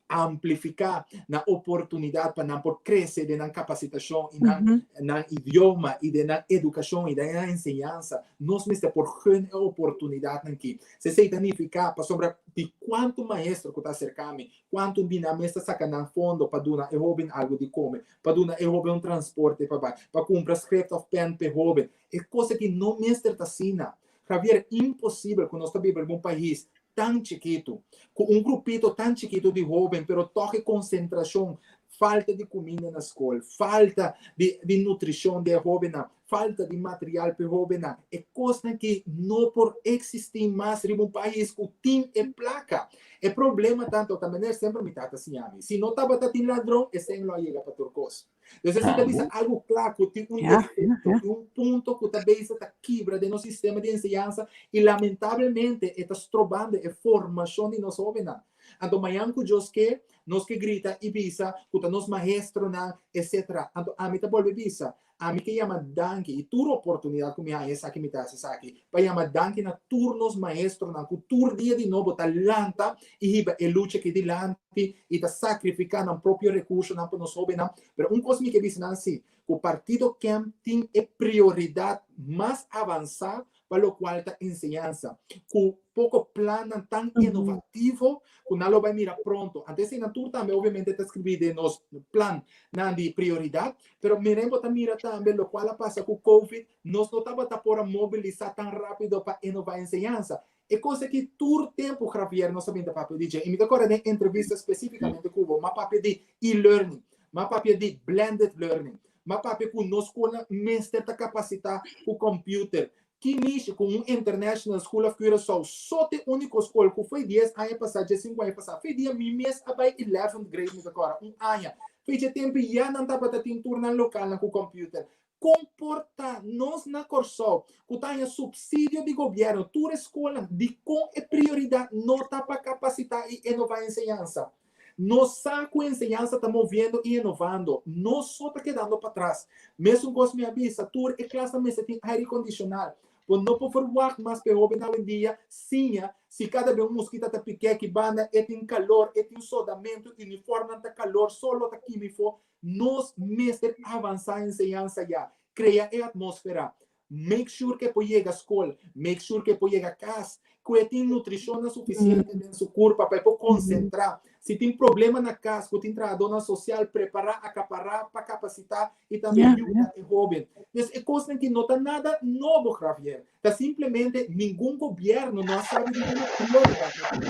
Amplifiká nan oportunidat pa nan por krese den nan kapasitashon i nan nan idioma i den nan edukashon i den nan enseñansa. Nos mester por gun e oportunidatnan ki. Si esei ta nifiká pasobra di kuantu maestro ku ta aserká mi, kuantu di nan mes ta saka nan fondo pa duna e hóben algu di kome, pa duna e hóben un transporte pa bai, pa kumpra script òf pèn pa e hóben. E kos aki no mester ta asina. Javier, imposibel ku nos ta biba riba un pais tan chikitu, ku un grupito tan chikitu di hóben, pero tòg e konsentrashon, falta di kuminda na skol, falta di di nutrishon di e hóbennan, falta di material pa e hóbennan, e kosnan ki no por eksistí mas riba un pais ku tin e plaka. E problema ta anto, ta manera semper mi tata siña mi, si no tabata tin ladron, esei lo a yega pa tur kos. Dus esei ta bisa algu kla ku tin un defekto, tin un punto ku ta bezig ta kibra den nos sistema di enseñansa i lamentablemente e ta strobando e formashon di nos hóbennan. Anto mañan ku Dios ke, nos ke grita i bisa ku ta nos maestronan, etcetera. Anto ami ta bolbe bisa, ami ke yama danki i tur oportunidat ku mi haña esaki mi ta hasi esaki, pa yama danki na tur nos maestronan ku tur dia di nobo ta lanta i hiba e lucha aki dilanti i ta sakrifiká nan propio rekursonan pa nos hóbennan. Pero un kos mi ke bisa nan si, ku Partido Kemp tin e prioridat mas avansá pa lokual ta enseñansa, ku poko plannan tan inovativo ku nan lo bai mira pronto. Anto eseinan tur tambe obviamente ta skribí den nos plannan di prioridat, pero miren bo ta mira tambe lokual a pasa ku Covid, nos no tabata por a mobilisá tan rápido pa inová enseñansa. E kos aki tur tempu Javier nos a bin ta papia di dje. I mi ta kòrda den entrevista spesífikamente ku bo, m'a papia di e-learning, m'a papia di blended learning, m'a papia ku nos skolnan mester ta kapasitá ku kòmpiuter. Ki mishi ku un International School of Curaçao so ta e úniko skol ku foi dies aña pasá, diesinku aña pasá. Foi dia mi mes a bai eleventh grade mi ta kòrda, un aña. Foi dje tempu ya nan tabata tin tur nan lokalnan ku kòmpiuter. Kon por ta nos na Kòrsou ku ta haña supsidio di gobièrnu tur e skolnan, dikon e prioridat no ta pa kapasitá i enová enseñansa? Nos sa ku enseñansa ta moviendo i enovando, nos so ta kedando patras. Mesun kos mi a bisa, tur e klasnan mester tin aire kondishonal. Bo no por ferwagt mas pa e hóben awendia siña si kada be un muskita ta pik'é ki banda, e tin kalor, e tin sodamentu, uniformnan ta kalor, solo ta kimi fo. Nos mester avansá enseñansa ya, krea e atmósfera, make sure ku e por yega skol, make sure ku e por yega kas, ku e tin nutrishonnan sufisiente den su kurpa pa e por konsentrá. Si tin problema na kas, ku tin trahadónan sosial prepará, akapará pa kapasitá i tambe yuda e hóben. Dus e kosnan ki no ta nada nobo, Javier. Ta simplemente ningun gobièrnu no a sabi di duna prioridat na esaki.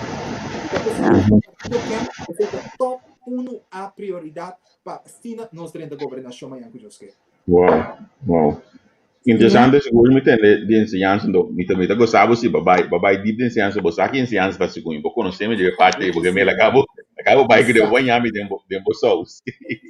I ta p'esei ku Partido Kemp esei ta tòp unu a prioridat pa asina nos drenta gobernashon mañan ku Dios ke. Wow, wow. Interesante sigur mi tende di enseñansa ento mi ta mi ta gosa bo si bo bai bo bai dip di enseñansa bo sa ki enseñansa ta segun bo konosé mi debe parti ei porque mi laga bo laga bo bai ku debe baña mi den bo den bo sous.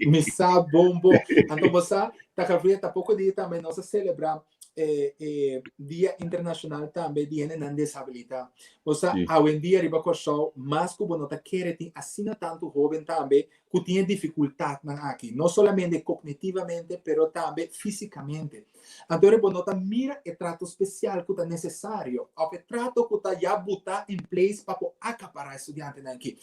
Mi sa bon bon. Anto bo sa ta Gabriel ta poko dia tambe nos a selebrá e, e Dia Internacional tambe di hendenan deshabilitá. Bo sa, Sí. awendia riba Kòrsou, mas ku bo no ta kere tin asina tantu hóben tambe ku tin e difikultatnan aki, no solamente kognitivamente, pero tambe físikamente. Anto bo no ta mira e trato spesial ku ta nesesario òf e trato ku ta ya butá in place pa por akapará e studiantenan aki.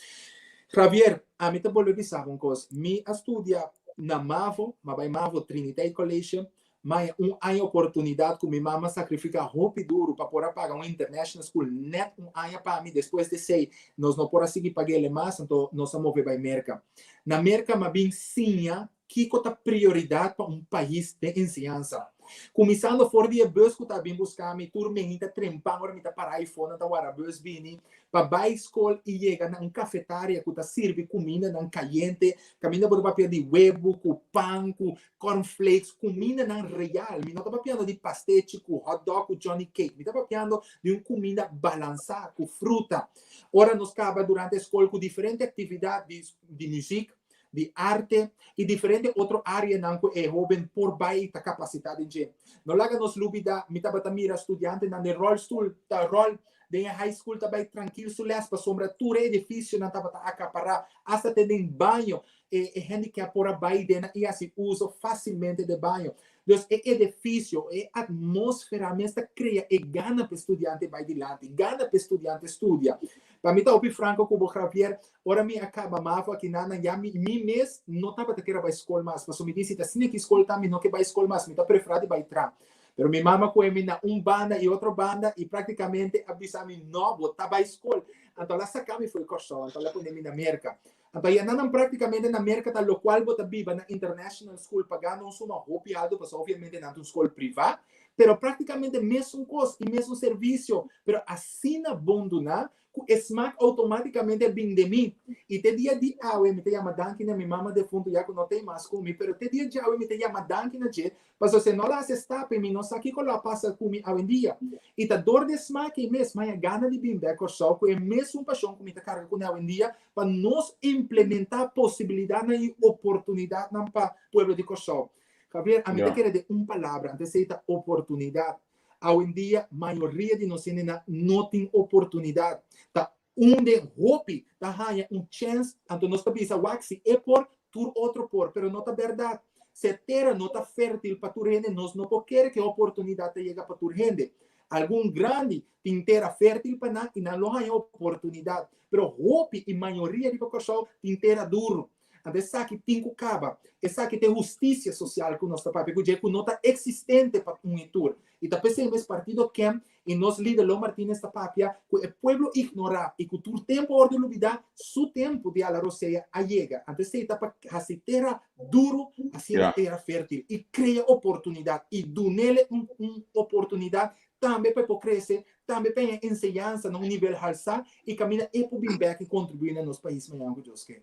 Javier, ami ta bolbe bisa bo un kos. Mi a studia na Mavo, m'a bai Mavo Triniteit College, Maya un aña oportunidad cu mi mama sacrifica hopi duro pa por a paga un international school net un aña pa mi, despues di esey nos no por a sigui paguele mas, anto nos a move bay Merca. Na Merca m'a bin siña kico ta prioridad pa un pais den enseñansa. Cuminsando for di e bus cu ta bin busca mi tur mehinta trempan ora mi ta para ayfo nan ta wara bus bini pa bay scol y yega na un cafetaria cu ta sirbi cumindanan cayente, caminda bo ta papia di webo cu pan cu cornflakes, cumindanan real. Mi no ta papiando di pastechi cu hot dog cu johnny cake. Mi ta papiando di un cuminda balansa cu fruta. Ora nos caba durante scol cu diferente actividad di, di muziek, di arte y diferente otro areanan cu e hoben por bay y ta capacita den dje. No laga nos lubida, mi tabata mira studiantenan den rolstoel ta rol den e high school ta bay trankil su les pasobra tur e edificionan tabata acapara, hasta te den baño. E e handicap por a bai den i hasi uso fásilmente de baño. Dus e edifisio, e atmósfera mes ta krea e gana pa e studiante bai dilanti, gana pa e studiante studia. Pa mi ta hopi franco ku bo Javier, ora mi a kaba mavo aki nan ya mi mi mes no tabata kere bai skol mas, pasobra mi di si ta asina ki skol ta mi no ke bai skol mas, mi ta prefera di bai tra. Pero mi mama koe mi na un banda i otro banda i praktikamente a bisa mi no, bo ta bai skol. Anto el a saka mi fo'i Kòrsou, anto el a pone mi na Merka. Anto ya nan praktikamente na Merka ta lokual bo ta biba na international school pagando un suma hopi alto pasobra obviamente nan ta un skol privá, pero praktikamente mesun kos i mesun servisio, pero asina bon duná ku e smak outomátikamente a bin den mi. I te dia di awe mi ta yama danki na mi mama defuntu ya ku no ta ei mas ku mi, pero te dia djawe mi ta yama danki na dje pasobra si e no la hasi e stap ei mi no sa kiko lo a pasa ku mi awendia. I ta dor di e smak ei mes mi a gana di bin bek Kòrsou ku e mesun pashon ku mi ta karga kuné awendia pa nos implementá posibilidatnan i oportunidatnan pa pueblo di Kòrsou. Javier, ami ta kere den un palabra, anto esei ta oportunidat. Awendia mayoria di nos hendenan no tin oportunidat. Ta un den hopi ta haña un chèns, anto nos ta bisa wak si e por, tur otro por, pero no ta bèrdat. Si e tera no ta fértil pa tur hende, nos no por kere ku e oportunidat ta yega pa tur hende. Algun grandi tin tera fértil pa nan i nan lo haña oportunidat, pero hopi i mayoria riba Kòrsou tin tera duru. Anto esaki tin ku kaba. Esaki ta e hustisia sosial ku nos ta papia ku dje ku no ta eksistente pa un i tur. I ta p'esei mes Partido Kem i nos lider Lo Martines ta papia ku e pueblo ignorá i ku tur tempu a wòrdu lubidá, su tempu di hala rosea a yega. Anto esei ta pa hasi tera duru hasiendo tera fértil i krea oportunidat i dunele un un oportunidat tambe pa e por krese, tambe pa e haña enseñansa na un nivel halsá i kaminda e por bin bèk i kontribuí na nos pais mañana ku Dios ke.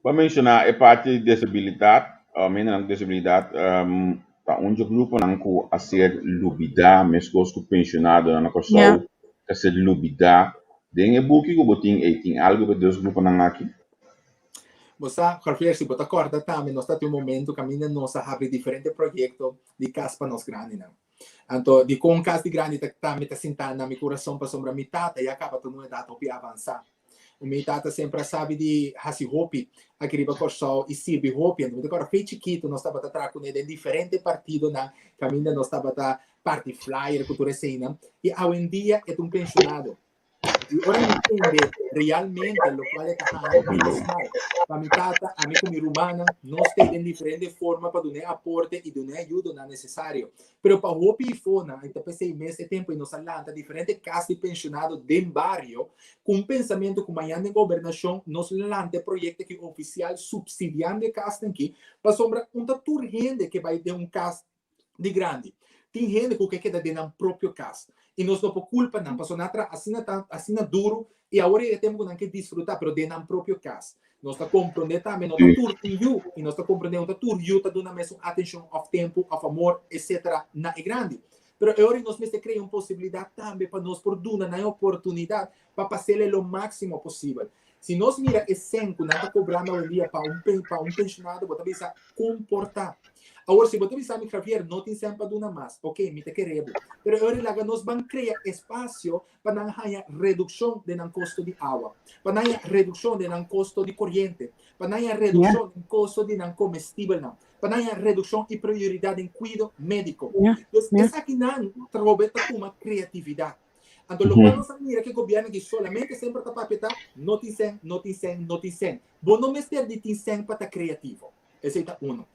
Pa menshoná e parti di desabilidat, hendenan ku desabilidat ta un dje gruponan ku a ser lubidá meskos ku penshonadonan na Kòrsou ta ser lubidá. Den e buki ku bo tin ei tin algu pa e dos gruponan aki? Bo sa, Javier, si bo ta kòrda tambe nos ta tin un momento kaminda nos a habri diferente proyekto di kas pa nos grandinan. Anto dikon kas di grandi ta tambe ta sintá na mi kurason pasobra mi tata ya kaba ta un edat hopi avansá. Mi tata semper a sabi di hasi hopi aki riba Kòrsou i sirbi hopi. Anto mi ta kòrda fe chikitu nos tabata traha kuné den diferente partidonan kaminda nos tabata parti flyer ku tur eseinan. I awendia e ta un penshonado. I ora mi tende realmente lokual e ta haña, mi ta smal. Pa mi tata, ami ku mi rumannan, nos ta den diferente forma pa dun'é aporte i dun'é ayudonan nesesario. Pero pa hopi ifonan, i ta p'esei mes e tempu ei nos a lanta diferente kas di penshonado den bario ku un pensamentu ku mañan den gobernashon nos lo lanta e proyekto aki ofisial supsidiando e kasnan aki, pasobra un ta tur hende ke bai den un kas di grandi. Tin hende ku ke keda den nan propio kas i nos no por kulpa nan pasobra nan a traha asina tan asina duru i awor yega e tempu ku nan ke disfrutá pero den nan propio kas. Nos ta komprondé tambe no ta tur tin yu i nos ta komprondé no ta tur yu ta duna mesun atenshon òf tempu òf amor etsetera na e grandi. Pero e ora nos mester krea un posibilidat tambe pa nos por duna nan e oportunidat pa pas'el e lo máksimo posibel. Si nos mira e sèn ku nan ta kobrando awendia pa un pa un penshonado bo ta bisa kon por ta. Awor si bo ta bisa mi Javier no tin sèn pa duna mas, oke mi ta kere bo. Pero e ora laga nos ban krea espasio pa nan haña redukshon den nan kosto di awa, pa nan haña redukshon den nan kosto di koriente, pa nan haña redukshon den kosto di nan komestibelnan, pa nan haña redukshon i prioridat den kuido médiko. Dus esakinan trobe ta tuma kreatividat. Anto lokual nos a mira ku e gobièrnu aki solamente semper ta papia ta no tin sèn, no tin sèn, no tin sèn. Bo no mester di tin sèn pa ta kreativo. Esei ta uno.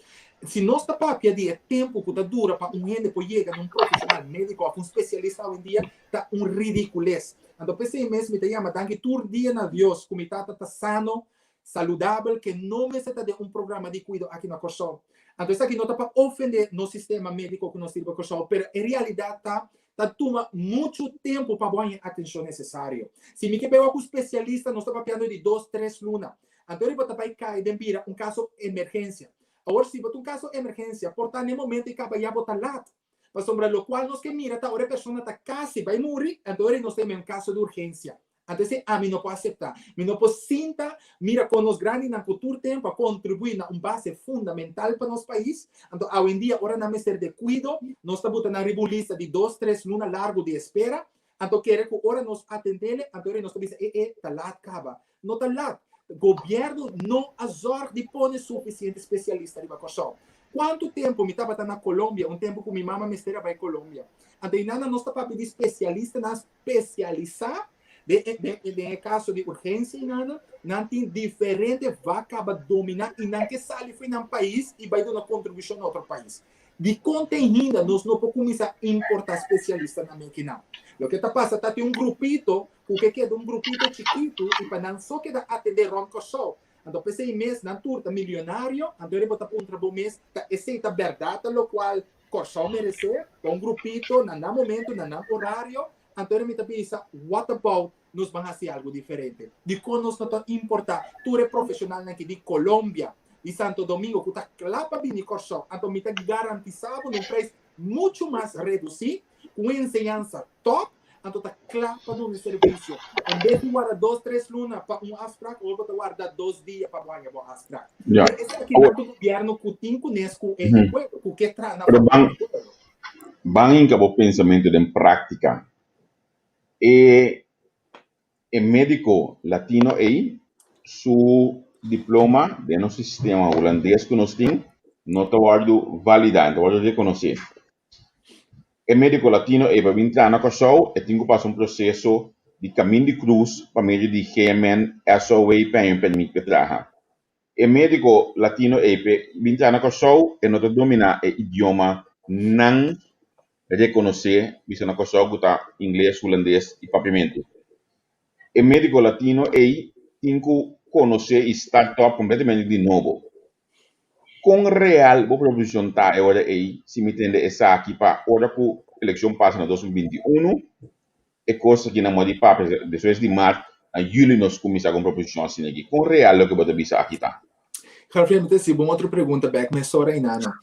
Si nos ta papia di e tempu ku ta dura pa un hende por yega na un profeshonal médiko òf un spesialista awendia, ta un ridikules. Anto p'esei mes mi ta yama danki tur dia na Dios ku mi tata ta sano, saludabel, ke no mester ta den un programa di kuido aki na Kòrsou. Anto esaki no ta pa ofendé nos sistema médiko ku nos tin riba Kòrsou, pero e realidat ta ta tuma muchu tempu pa bo haña e atenshon nesesario. Si mi ke bai wak un spesialista nos ta papiando di dos, tres luna. Anto riba ta bai kai den bira un kaso emergensia. Awor si bo ta un kaso emergensia por ta n'e momento ei kaba ya bo ta lat. Pasobra lokual nos ke mira ta ora e persona ta kasi bai muri, anto ora ei nos ta yama un kaso di urgensia. Anto esei ami no por aseptá. Mi no por sinta mira kon nos grandinan ku tur tempu a kontribuí na un base fundamental pa nos pais. Anto awendia ora nan mester de kuido, nos ta buta nan riba un lista di dos, tres luna largu di espera. Anto kere ku ora nos atendele, anto ora nos ta bisa e e ta lat kaba. No ta lat. Gobièrnu no a zòrg di pone sufisiente spesialista riba Kòrsou. Kuantu tempu mi tabata na Colombia, un tempu ku mi mama mester a bai Colombia. Anto einan nos ta papia di spesialistanan spesialisá. Den e kaso di urgensia inana, nan tin diferente vak kaba dominá i nan ke sali for nan pais i bai duna kontribushon na otro pais. Dikon te hinda nos no por kuminsá importá spesialistanan mekinan? Loke ta pasa ta tin un grupito ku ke keda un grupito chikitu i pa nan so keda atendé rònt Kòrsou. Anto p'esei mes nan tur ta milionario, anto ora bo ta puntra bo mes ta esei ta bèrdat ta lokual Kòrsou meresé? Pa un grupito na nan momento, na nan orario, anto ora mi ta bisa what about nos ban hasi algu diferente? Dikon nos no ta importá tur e profeshonalnan ki di Colombia, di Santo Domingo ku ta kla pa bini Kòrsou? Anto mi ta garantisá bo na un preis muchu mas redusí, ku un enseñansa tòp, anto ta kla pa duna e servisio. En bes di warda dos, tres luna pa un afsprak, awor bo ta warda dos dia pa bo haña bo afsprak. Ja. Pero esaki nan ta gobièrnu ku tin kunes ku e pueblo, ku ke traha na Pero favor ban di pueblo. ban hinka bo pensamentu den práktika. E E médiko latino ei su diploma den nos sistema hulandes ku nos tin no ta wòrdu validá, no ta wòrdu rekonosé. E médiko latino ei pa bin traha na Kòrsou e tin ku pasa un proseso di kamin di krus pa medio di GMN, SOW pa haña un pèrmit pa e traha. E médiko latino ei p'e bin traha na Kòrsou e no ta dominá e idioma nan rekonosé bisa na Kòrsou ku ta ingles, hulandes i papiamentu. E médiko latino ei tin ku konosé i start up kompletamente di nobo. Kon real bo proposishon ta e ora ei si mi tende esaki pa ora ku elekshon pasa na 2021 e kos aki nan modi papia despues di mart na juli nos kuminsá ku un proposishon asina aki. Kon real loke bo ta bisa aki ta? Javier, mi ta hasi bo un otro pregunta bek mesora Inana.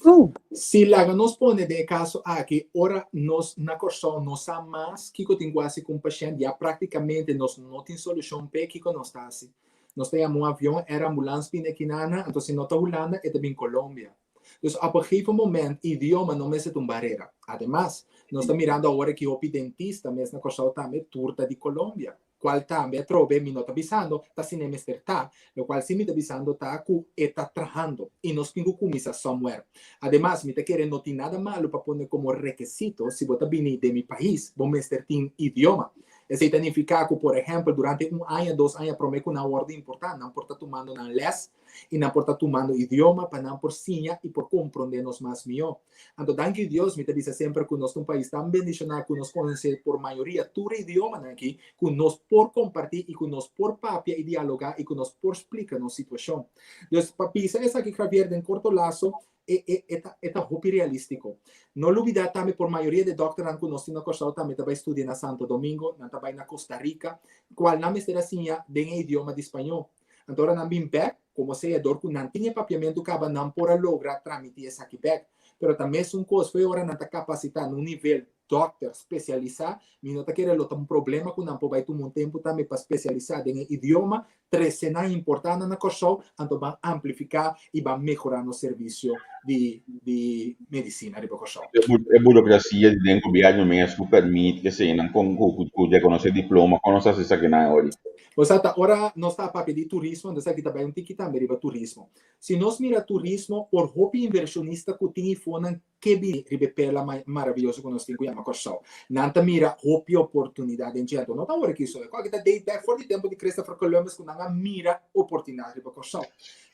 Si laga nos pone den e kaso aki ora nos na Kòrsou no sa mas kiko tin ku hasi ku un pashènt ya praktikamente nos no tin solushon p'e kiko nos ta hasi? Nos ta yama un avion, air ambulans bini aki Nana, anto si no ta Hulanda e ta bin Colombia. Dus op een gegeven moment idioma no mester ta un barera. Ademas, nos ta mirando awor aki hopi dentista mes na Kòrsou tambe tur ta di Colombia, kual tambe atrobe mi no ta bisando ta asina e mester ta, lokual si mi ta bisando ta ku e ta trahando i nos tin ku kuminsá somewhere. Ademas, mi ta kere no tin nada malu pa pone komo rekesito si bo ta bini den mi pais bo mester tin idioma. Esei ta nifiká ku por ehèmpel durante un aña, dos aña promé ku nan wòrdu importá nan por ta tumando nan lès i nan por ta tumando idioma pa nan por siña i por komprondé nos mas mihó. Anto danki Dios mi ta bisa semper ku nos ta un pais tan bendishoná ku nos konosé por mayoria tur e idiomanan aki ku nos por kompartí i ku nos por papia i dialogá i ku nos por splika nos situashon. Dus pa bisa esaki Javier den korto laso e e e ta e ta hopi realístiko. No lubidá tambe por mayoria di e dòkternan ku nos tin na Kòrsou tambe ta bai studia na Santo Domingo, nan ta bai na Costa Rica, kual nan mester a siña den e idioma di spañó. Anto ora nan bin bek, komo sea dor ku nan tin e papiamentu kaba nan por a logra tramití esaki bek. Pero ta mesun kos fo'i ora nan ta kapasitá na un nivel dòkter spesialisá, mi no ta kere lo ta un problema ku nan por bai tuma un tempu tambe pa spesialisá den e idioma, trese nan importá nan na Kòrsou, anto ban amplifiká i ban mehorá nos servisio di di medisina riba Kòrsou. E burokrasia di den gobièrnu mes ku pèrmit eseinan kon ku rekonosé diploma, kon nos ta hasi esakinan e ora? Bo sa ta ora nos ta papia di turismo, entonces aki ta bai un tiki tambe riba turismo. Si nos mira turismo por hopi inversionista ku tin ifonan ke bini riba e perla maraviyoso ku nos tin ku yama Kòrsou. Nan ta mira hopi oportunidat den dje. Anto no ta ora ki so, e kòke ta date back for di tempu di Christopher Columbus ku nan a mira oportunidat riba Kòrsou.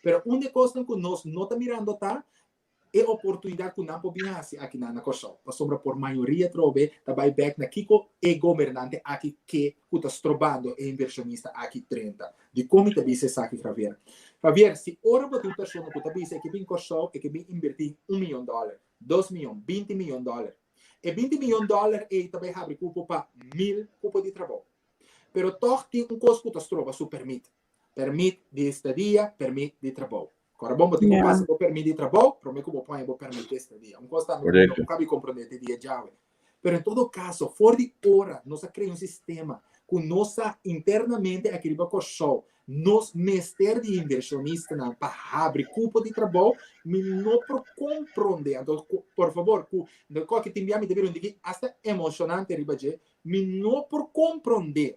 Pero un di e kosnan ku nos no ta mirando ta e oportunidat ku nan por bin hasi akinan na Kòrsou, pasobra por mayoria atrobe ta bai bèk na kiko e gobernante aki ke ku ta strobando e invershonista aki drenta. Dikon mi ta bisa esaki, Javier? Javier, si ora bo tin un persona ku ta bisa e ke bin Kòrsou, e ke bin inbertí un miyon dòler, dos miyon, binti miyon dòler, e binti miyon dòler ei ta bai habri kupo pa mil kupo di trabou. Pero tòg tin un kos ku ta stroba su pèrmit, pèrmit di estadia, pèrmit di trabou. Kora bon, bo tin ku pasa bo pèrmit di trabou promé ku bo pone bo pèrmit di estadia. Un kos tambe ku no kabi komprondé te dia djawe. Pero en todo kaso, for di ora nos a krea un sistema ku nos sa internamente aki riba Kòrsou nos mester di invershonistanan pa habri kupo di trabou, mi no por komprondé, anto por fabor ku koke tin bia mi ta bira un tiki asta emoshonante riba dje, mi no por komprondé.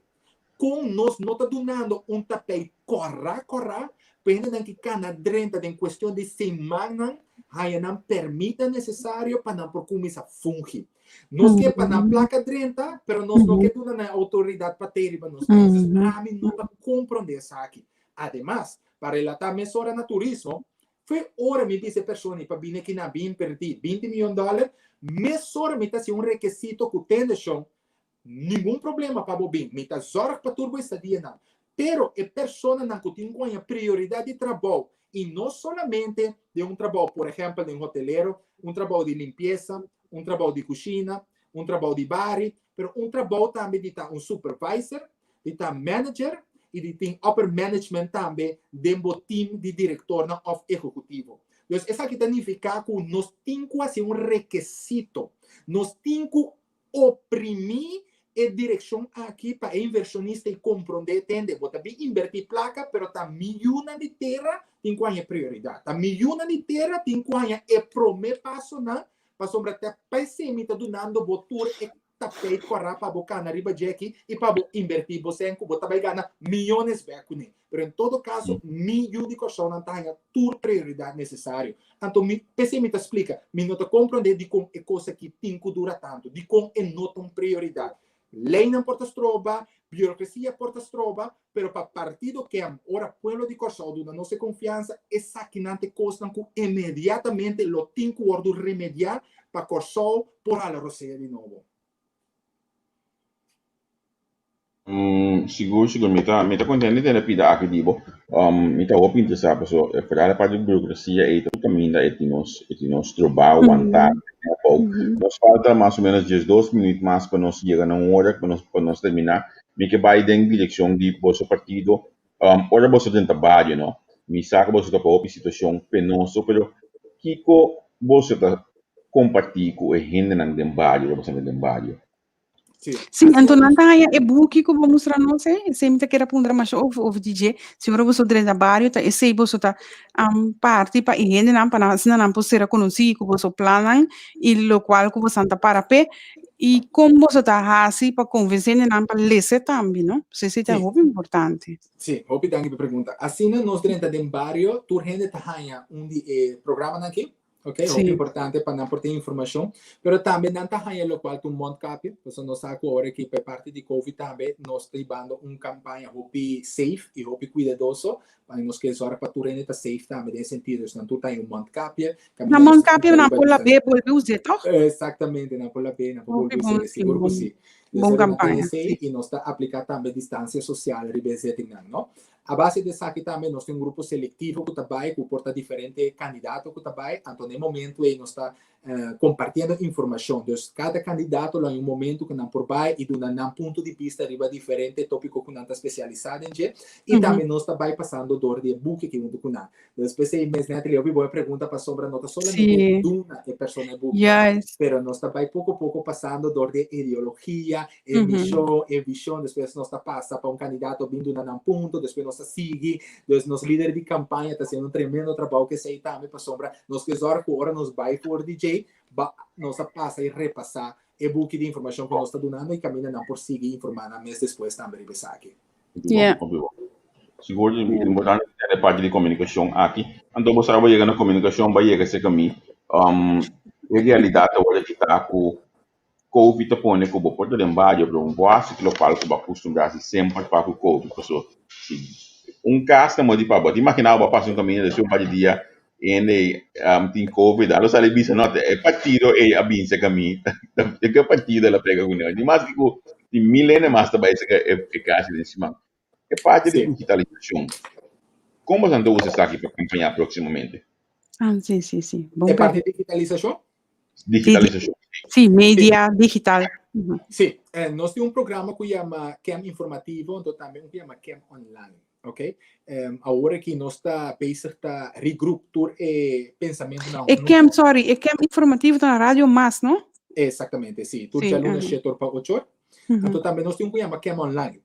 Kon nos no ta dunando un tapei kòrá kòrá pa hendenan ki kana drenta den kuestion di simannan haña nan pèrmitnan nesesario pa nan por kuminsá fungi? Nos ke pa nan plaka drenta, pero nos no ke duna nan e outoridat pa tei riba nos mes. Dus ami no ta komprondé esaki. Ademas, pa relatá mesora na turismo, Fo'i ora mi bisa e persona i pa bini aki nan bin invertí 20 miyon dòler, mesora mi ta hasi un rekesito ku tendeshon, ningun problema pa bo bin, mi ta zòrg pa tur bo estadianan. Pero e personanan ku tin ku haña prioridat di trabou i no solamente den un trabou, por ehèmpel den hotelero, un trabou di limpiesa, un trabou di kushina, un trabou di bari, pero un trabou tambe di ta un supervisor, di ta manager i di tin upper management tambe den bo team di direktornan òf ehekutivo. Dus esaki ta nifiká ku nos tin ku hasi un rekesito, nos tin ku oprimí e direkshon aki pa e invershonista i komprondé, tende, bo ta bin invertí plaka pero ta mi yunan di tera tin ku haña prioridat, ta mi yunan di tera tin ku haña e promé pasonan pasobra ta pa esei mi ta dunando bo tur e tapijt kòrá pa bo kana riba djeki i pa bo invertí bo sèn ku bo ta bai gana miyones bèk kuné. Pero en todo kaso mi yu di Kòrsounan ta haña tur prioridat nesesario. Anto mi p'esei mi ta splika, mi no ta komprondé dikon e kos aki tin ku dura tantu, dikon e no ta un prioridat. Leinan por ta stroba, burokrasia por ta stroba, pero pa partido KEM, ora pueblo di Kòrsou duna nos e konfiansa, esakinan ta e kosnan ku inmediatamente lo tin ku wòrdu remediá pa Kòrsou por hala rosea di nobo. Sigur sigur mi ta mi ta kontent di tene pida aki di bo. Mi ta hopi interesá paso e foral e parti di burokrasia ei ta un kaminda e tin nos e tin nos trobá wantá abou. Nos falta mas o menos 12 minuut mas pa nos yega na un ora pa nos pa nos terminá. Mi ke bai den direkshon di boso partido. Ora boso den ta bario no, mi sa ku boso ta pa hopi situashon penoso pero kiko boso ta kompartí ku e hendenan den bario ora boso ta den bario? Sí. Sí, anto nan ta haña e buki ku bo mustra nos e, esei mi ta kere puntra masha over over di dje. Si ora boso drenta bario ta esei boso ta um, parti pa e hendenan pa nan asina nan por sera konosí ku boso plannan i lokual ku bosan ta para p'e i kon boso ta hasi pa konvensé hendenan pa lesa tambe, no? Pues esei ta hopi importante. Sí, hopi danki pa e pregunta. Asina nos drenta den bario, tur hende ta haña un di e programanan aki. Ok, hopi importante pa nan por tin informashon. Pero tambe nan ta haña lokual ta un mondkapje. Pasobra nos sa ku ora ki pa e parti di Covid tambe nos ta hibando un kampaña hopi safe i hopi kuidadoso. Pa nos ke zòrg pa tur hende ta safe tambe den e sentido. Dus nan tur ta haña un mondkapje. Na mondkapje nan por lab'é bolbe us'é tòg? Eksaktamente, nan por lab'é, nan por bolbe us'é, sigur ku si. Bon kampaña. I nos ta apliká tambe distansia sosial riba e zettingnan, no? A base di esaki tambe nos tin un grupo selectivo cu ta bay, cu por ta diferente candidato cu ta bay, anto na e momento ey nos ta compartiendo informacion. Dus cada candidato lo hay un momento cu nan por bay y duna nan punto di bista riba diferente topico cu nan ta specialisa den dje y tambe nos ta bay pasando door di e buki aki hunto cu nan. Dus p'esey mes Natalie hopi bon e pregunta pasobra no ta solamente duna e persona e buki, pero nos ta bay poco poco pasando door di e ideologia, e mishon, e vishon, despues nos ta pasa pa un kandidato bin duna nan punto, despues nos ta sigui, dus nos lider di kampaña ta hasiendo un tremendo trabou ku esei tambe pasobra nos ke zòrg ku ora nos bai for di djei ba nos a pasa i repasá e buki di informashon ku nos ta dunando i kaminda nan por sigui informá nan mes despues tambe riba esaki. Sigur importante e parti di komunikashon aki. Anto bo sa bo yega na komunikashon bo a yega serka mi. E realidat awor aki ta ku Covid ta pone ku bo por ta den bario pero un bo hasi lokual ku bo a kustumbrá hasi semper pa ku Covid paso si un kas ta modi pa bo ta imaginá bo a pasa un kaminda despues un par di dia hende tin Covid a lo sali bisa no e partido ei a bin serka mi ta ke partido el a pega kuné di mas ku tin mil hende mas ta bai serka e kas den siman e parti di digitalisashon kon boso ta usa esaki pa kampaña próksimamente? Ah si si si e parti di digitalisashon? Digitalisashon. Sí, media digital. Sí, nos tin un programa ku yama Kem Informativo, anto tambe un ku yama Kem Online. Ok, awor aki nos ta bezig ta regroup tur e pensamentunan. E Kem, sorry, e Kem Informativo ta na Radio Mas, no? Exactamente, sí. Tur djaluna shete or pa ocho or. Anto tambe nos tin un ku yama Kem Online.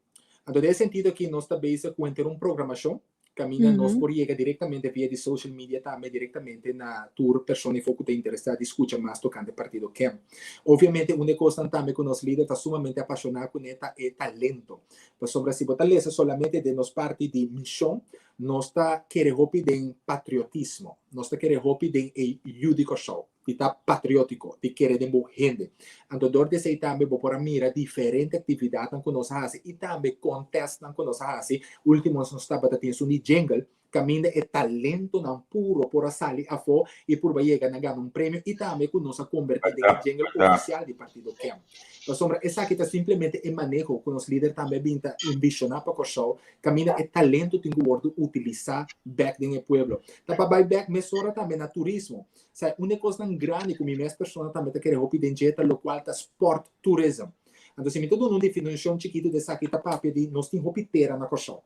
Anto den e sentido aki nos ta bezig ku henter un programashon. Kaminda nos por yega direktamente via di social media tambe direktamente na tur persona i ku ta interesá di skucha mas tokante Partido KEM. Obviamente un di e kosnan tambe ku nos lider ta sumamente apashoná kuné ta e talento. Pasobra si bo ta lesa solamente den nos parti di mishon, nos ta kere hopi den patriotismo, nos ta kere hopi den e yu di Kòrsou, di ta patriótiko, di kere den bo hende. Anto dor di esei tambe bo por a mira diferente aktividatnan ku nos a hasi i tambe kòntèstnan ku nos a hasi. Último nos tabata tin esun di jingle, kaminda e talentonan puro por a sali afó i purba yega na gana un premio i tambe ku nos a kombertí den e jingle ofisial di Partido KEM. Pasobra esaki ta simplemente e maneho ku nos lider tambe a bin ta envishoná pa Kòrsou, kaminda e talento tin ku wòrdu utilisá bèk den e pueblo. Ta pa bai bèk mesora tambe na turismo. Sa un di e kosnan grandi ku mi mes persona tambe ta kere hopi den dje ta lokual ta sport tourism. Anto si mi ta duna un definishon chikitu di esaki ta papia di nos tin hopi tera na Kòrsou.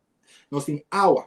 Nos tin awa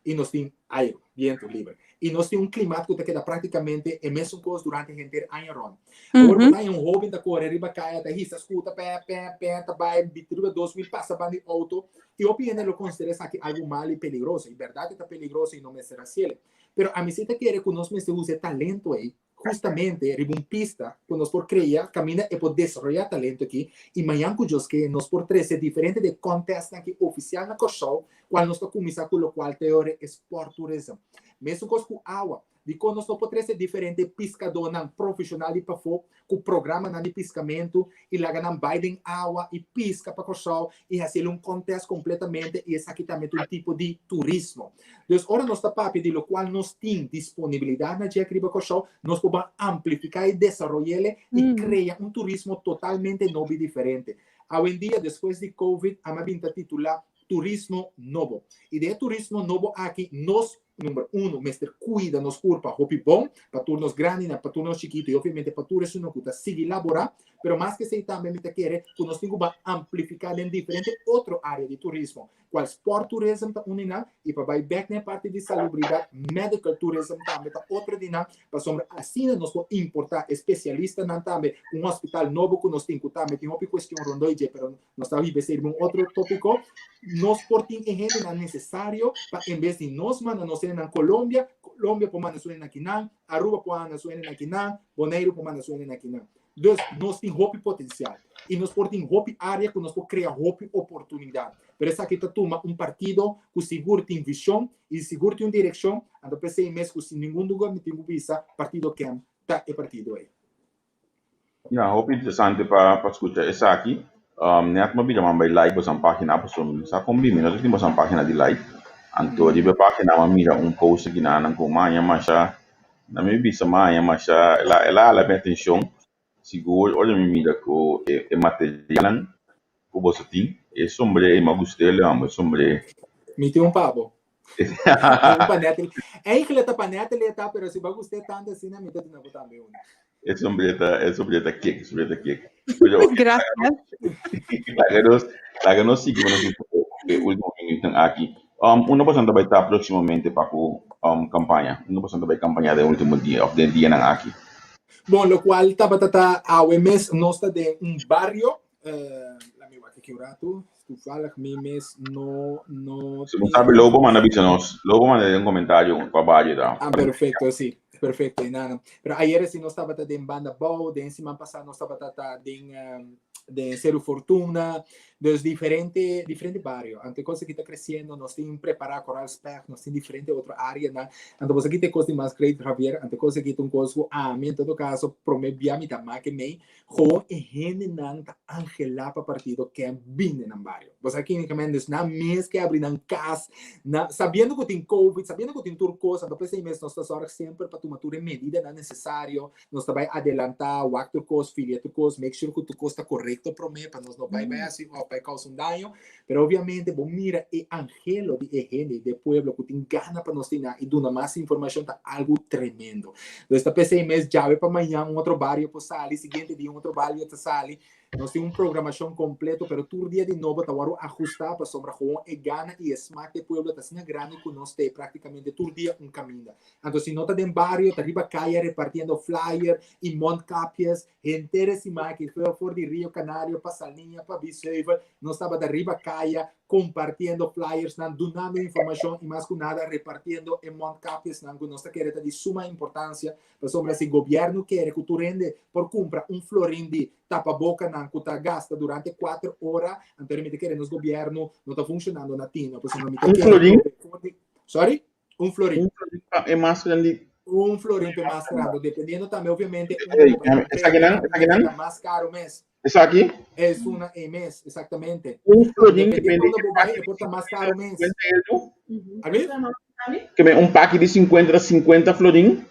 i nos tin airu, bientu liber. I nos tin un klimat ku ta keda praktikamente e mesun kos durante henter aña rònt. Awor bo ta haña un hóben ta kore riba kaya, ta hisa skuta pè, pè, pè, ta bai riba 2000 pasa ban di outo. I hopi hende lo konsiderá esaki algu mal i peligroso. I bèrdat e ta peligroso i no mester hasiel. Pero ami si ta kere ku nos mester usa e talento ei justamente riba un pista ku nos por krea kaminda e por desaroyá talento aki i mañan ku Dios ke nos por trese diferente di e contestnan aki ofisial na Kòrsou kual nos ta kuminsá ku lokual ta e ora e sport tourism. Mesun kos ku awa, dikon nos no por trese diferente piskadónan profeshonal di pafó ku programanan di piskamentu i laga nan bai den awa i piska pa Kòrsou i hasiel un contest kompletamente i esaki tambe ta un tipo di turismo. Dus ora nos ta papia di lokual nos tin disponibilidat na dje riba Kòrsou, nos por ban amplifiká i desaroy'el i krea un turismo totalmente nobo i diferente. Awendia despues di covid a bin ta titulá turismo nobo. I den e turismo nobo aki nos Number uno, mester cuida nos curpa hopi bon, pa tur nos grandinan, pa tur nos chikito y obviamente pa tur esunnan cu ta sigui labora. Pero mas que esey tambe mi ta kere cu nos tin cu ban amplifica den diferente otro area di turismo, cual sport tourism ta un di nan y pa bay bek na e parti di salubridad, medical tourism tambe ta otro di nan, pasobra asina nos por importa e specialistanan tambe, un hospital nobo cu nos tin cu tambe tin hopi cuestion rondoi dje, pero Nos ta hiba esei riba un otro tópiko. Nos por tin e hendenan nesesario pa en bes di nos manda nos hendenan Colombia, Colombia por manda su hendenan akinan, Aruba por manda su hendenan akinan, Boneiru por manda su hendenan akinan. Dus nos tin hopi potensial i nos por tin hopi área ku nos por krea hopi oportunidat. Pero esaki ta tuma un partido ku sigur tin vishon i sigur tin un direkshon. Anto p'esei mes ku sin ningun duda mi tin ku bisa Partido KEM ta e partido ei. Ya, hopi interesante pa skucha esaki. Net mi a bira man bai like boso página pasobra mi no sa kon bin mi no ta tin boso página di like. Anto riba e página mi a mira un post aki nan ku maña masha na mi bisa maña masha el a el a hala mi atenshon sigur ora mi mira ku e materialnan ku boso tin e sombré ei mi a gust'é e sombré. Mi tin un pa bo. Un pa Natalie. Eigenlijk ta pa Natalie ta, pero si bo gust'é tanto asina, mi ta duna bo tambe un. E sombré ta, e sombré ta kick, e sombré ta kick. Pero, Gracias. Laga nos, laga nos sigui nos e último minuutnan aki. Unda boso ta bai ta próximamente pa ku kampaña? Unda boso ta bai kampaña den último dia of den dianan aki? Bon, lokual tabata ta awe mes nos ta den un bario Laat mi wak aki un ratu. Toevallig mi mes no no Si bo sabi Lobo manda bisa nos. Lobo manda den comentario pa bario ta. Ah, perfecto, sí. Perfecto, nana. Pero ayer sí nos tabata den Banda Bou, den siman pasá nos tabata ta den um, den Seru Fortuna, dus diferente diferente bario. Ante cosa que está creciendo, nos tin prepará Coral Spec, nos tin diferente otro área na. Anto boso kita cos di mas great Javier, ante cosa kita un cos ku ami en todo caso prome bia mi ta make mei Gewoon e hendenan ta anhelá pa partido ke bin den nan bario. Bo sa kin ke dus nan mes ke abri nan kas, na, sabiendo ku tin COVID, sabiendo ku tin tur kos, anto p'esei mes nos ta sòrg semper pa tuma tur e medidanan nesesario, nos ta bai adelantá, wak tur kos, filia tur kos, make sure ku tur kos ta korekto promé pa nos no bai bai hasi òf bai kousa un daño. Pero obviamente bo mira e anhelo di e hende, di e pueblo ku tin gana pa nos tin nan i duna mas informashon ta algu tremendo. Dus ta p'esei mes djawe pa mañan un otro bario por sali, siguiente dia un otro bario ta sali. Nos tin un programashon kompleto, pero tur dia di nobo ta wòrdu ahustá pasobra gewoon e gana i e smak di e pueblo ta asina grandi ku nos ta praktikamente tur dia un kaminda. Anto si no ta den bario ta riba kaya repartiendo flyer i mondkapjes henter e siman aki for di Rio Canario pa Saliña pa Biesheuvel nos tabata riba kaya. kompartiendo flyersnan, dunando informashon i mas ku nada repartiendo e mondkapjesnan ku nos ta kere ta di suma importansia pasobra si gobièrnu kere ku tur hende por kumpra un florin di tapabokanan ku ta gasta durante kuater ora, anto mi ta kere nos gobièrnu no ta funshonando na tino pasobra mi ta Un kere florin? ku Sorry? Un florin. Un florin pa e maskara di Un florin pa e maskara, dependiendo tambe obviamente Ey, esakinan, esakinan? ta mas karo mes. Esaki? Es una e mes, exactamente. Un florin Depende depende cuando bo bai, e por ta mas caro mes. 50 euro. A ver? Ke men un paki di 50 ta 50 florin.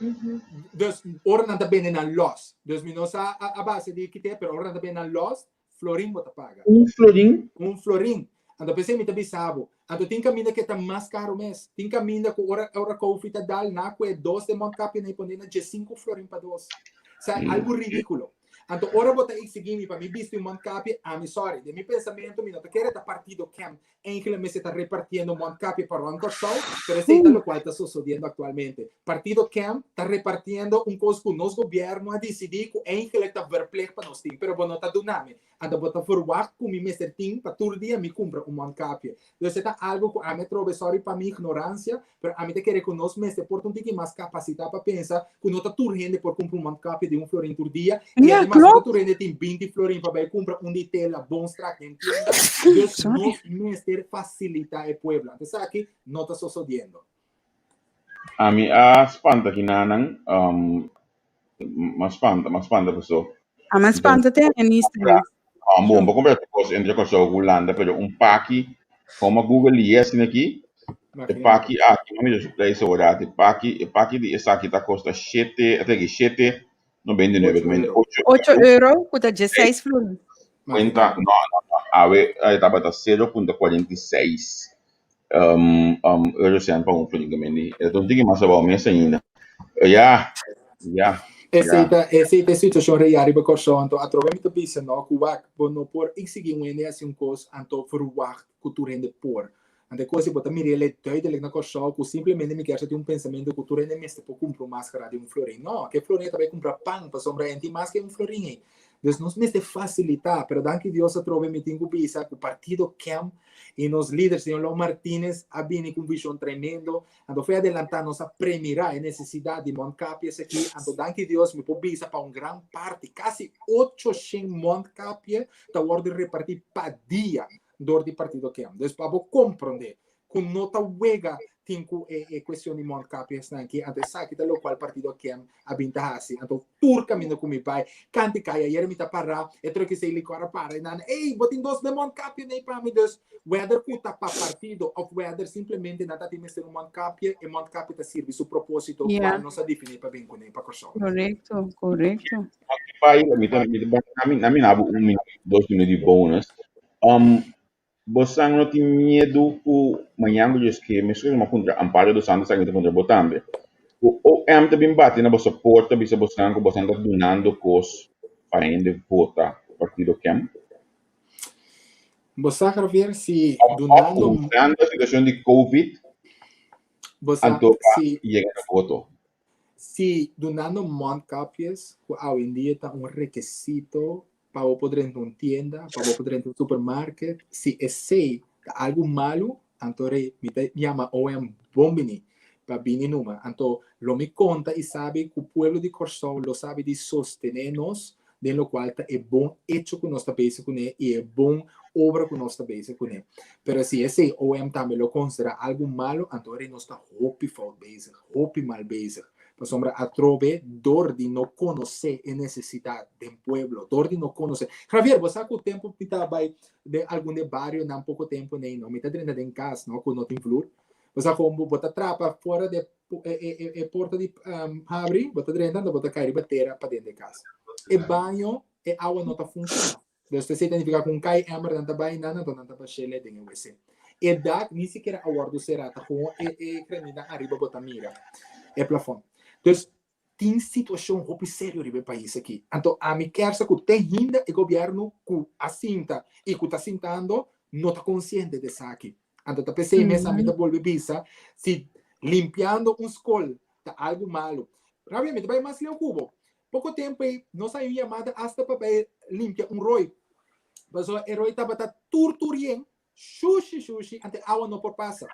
Dus ora nan ta bende nan los. Dus mi no sa a base di kite, pero ora nan ta bende nan los, florin bo ta paga. Un florin? Un florin. Anto p'esei mi ta bisa bo. Anto tin kaminda ke ta mas karo mes. Tin kaminda ku ora ora kofi ta dal na ku e dos den mondkapje nan e pone na diesinku florin pa dos. Sa algu ridikulo. Anto ora bo ta exigí mi pa mi bisti un mondkapje, ami sorry, den mi pensamentu mi no ta kere ta partido KEM enkele mester ta repartiendo mondkapje pa rònt Kòrsou, pero esei ta lokual ta sosodiendo aktualmente. Partido KEM ta repartiendo un kos ku nos gobièrnu a disidí ku enkele ta verplicht pa nos tin, pero bo no ta duna mi. Anto bo ta verwagt ku mi mester tin pa tur dia mi kumpra un mondkapje. Dus e ta algu ku ami a trobe, sorry pa mi ignoransia, pero ami ta kere ku nos mester por ta un tiki mas kapasitá pa pensa ku no ta tur hende por kumpra un mondkapje di un florin tur dia, i Ja, ademas no ta klopt. tur hende tin binti florin pa bai kumpra un di tela bon strak den tienda. Dus Sorry. nos mester fasilitá e pueblo. Anto esaki no ta sosodiendo. Ami a spanta kinanan, um, m'a spanta, m'a spanta paso. A m'a spanta te minister. Ah, bon, bo compra cos entre Kòrsou ku Hulanda, pero un paki, como Google lié asina aki, e paki aki, mami yo su prijs ahora, e paki, e paki di esaki ta kosta shete, ata aki, shete noventa i nuebe, Ocho. Ocho euro, ku ta diesseis florin. Cuenta, no, no, no, awe e tabata 0.46 um, um, euro cent pa un florin kemendi. E ta un tiki mas abou mes ainda. Ja, ja. Esei ta, esei ta e situashon real riba Kòrsou. Anto atrobe mi ta bisa no ku wak bo no por eksigí un hende hasi un kos anto verwagt ku tur hende por. Anto e kos ei bo ta mira el duidelijk na Kòrsou ku simplemente mi kier sa tin un pensamentu ku tur hende mester por kumpra un maskara di un florin. No, ke florin e ta bai kumpra pan pasobra e tin mas ke un florin ei. Dus nos mester fasilitá, pero danki Dios atrobe mi tin ku bisa ku partido KEM i nos lider señor Lon Martinez a bini ku un vishon tremendo. Anto fei adelantá nos a premirá e nesesidat di mondkapjes aki. Anto danki Dios mi por bisa pa un gran parti, kasi 800 mondkapje ta wòrdu repartí pa dia dor di partido KEM. Dus pa bo komprondé ku no ta wega tin ku e e kuestion di mondkapjesnan aki, anto esaki ta lokual partido KEM a bin ta hasi. Anto tur kaminda ku mi bai, kanti kai ayer mi ta pará, e truck esei likor a para i nan, ey, bo tin dos den mondkapje nei pa mi. Dus whether ku ta pa partido òf whether simplemente nan ta tin mester un mondkapje, e mondkapje ta sirbi su propósito kual nos a definí pa bin kuné pa Kòrsou. Korekto, korekto. Bai, mi ta mi ta bai na mi na bo un minuut, dos minuut di bonus. Um, Bosan no tin miedu ku mañan ku Dios ke, meskos ku mi a puntra Amparo dos Santos aki mi ta puntra bo tambe, ku OM ta bin bati na boso porta bisa bosan ku bosan ta dunando kos pa hende vota partido kem? Bo sa Javier si Òf dunando usando e situashon di covid bo sa anto pa si yega na voto. si dunando mondkapjes ku awendia ta un rekesito pa bo por drenta un tienda, pa bo por drenta un supermarket, si esei ta algu malu, anto rei mi ta yama OM bon bini pa bini numa. Anto lo mi konta i sabi ku pueblo di Kòrsou lo sabi di sostené nos den lokual ta e bon echo ku nos ta bezig kuné i e bon obra ku nos ta bezig kuné. Pero si esei OM tambe lo konsiderá algu malu, anto rei nos ta hopi fout bezig, hopi mal bezig. Pasobra atrobe dor di no konosé e nesesidat den pueblo, dor di no konosé. Javier, bo sa ku tempu mi ta bai den algun de barionan poko tempu nei no, mi ta drenta den kas no ku no tin flur. Bo sa kon bo ta trapa fora de e e e porta di habri, bo ta drenta anto bo ta kai riba tera paden de kas. E baño, e awa no ta funshoná. Dus esei ta nifiká ku un kai emmer nan ta bai nan anto nan ta bash'el den e wc. E dak ni sikiera a wòrdu será, ta gewoon e e kremita ariba bo ta mira, e plafòn. Dus tin situashon hopi serio riba e pais aki. Anto ami kier sa ku te hinda e gobièrnu ku a sinta i ku ta sintando no ta konsiente di esaki. Anto ta p'esei mes ami ta bolbe bisa, si limpiando un skol ta algu malu. Rabia, mi ta bai mas leu ku bo. Poko tempu ei nos a haña un yamada asta pa bai limpia un roi. Pasobra e roi tabata tur tur yen. Shushi shushi ante awa no por pasa.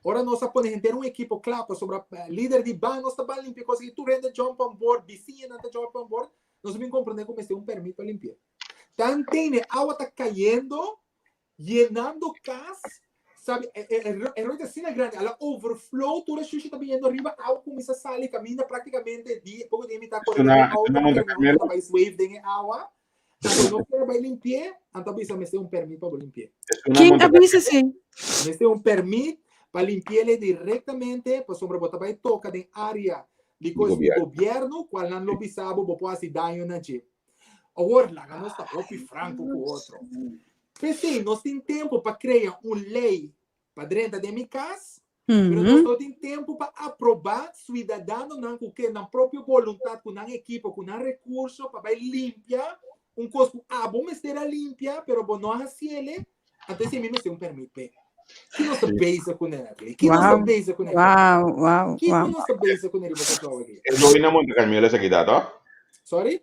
Ora nos a pone henter un ekipo kla pasobra lider di ban nos ta ban limpia kos aki tur hende jump on board, bisiñanan ta jump on board, nos a bin komprende ku mester un permit pa limpia. Tan tene awa ta kayendo, yenando kas, sabi e e e rooi ta asina grandi ala overflow tur e shushi ta biniendo riba awa kuminsa sali kaminda praktikamente di poko di e mitad kore den e auto pasobra mi auto ta bai zweef den e awa. Anto no quiere bai limpié, anto a bisa mester un permit pa bo limpié. Ken a bisa esei? Mester un permit pa limpiele directamente, pasobra bo ta bai toca den area di cos di gobierno, cual nan lo bisa bo, bo por haci daño na dje. Awor, laga nos ta hopi franco cu otro. P'esei, nos tin tempo pa crea un ley pa drenta den mi cas, pero nos no tin tempu pa aprobá suidadanonan ku ke nan propio boluntat, ku nan ekipo, ku nan rekurso pa bai limpia un kos ku abo mester a limpia, pero bo no a hasiele, anto esei mi mester un permit p'e. Ki nos ta bezig kuné, Natalie? Ki nos ta bezig kuné? Wow, wow, Kiko nos ta bezig kuné riba Kòrsou aki? E doi na Monte Carmelo esaki ta, to? Sorry?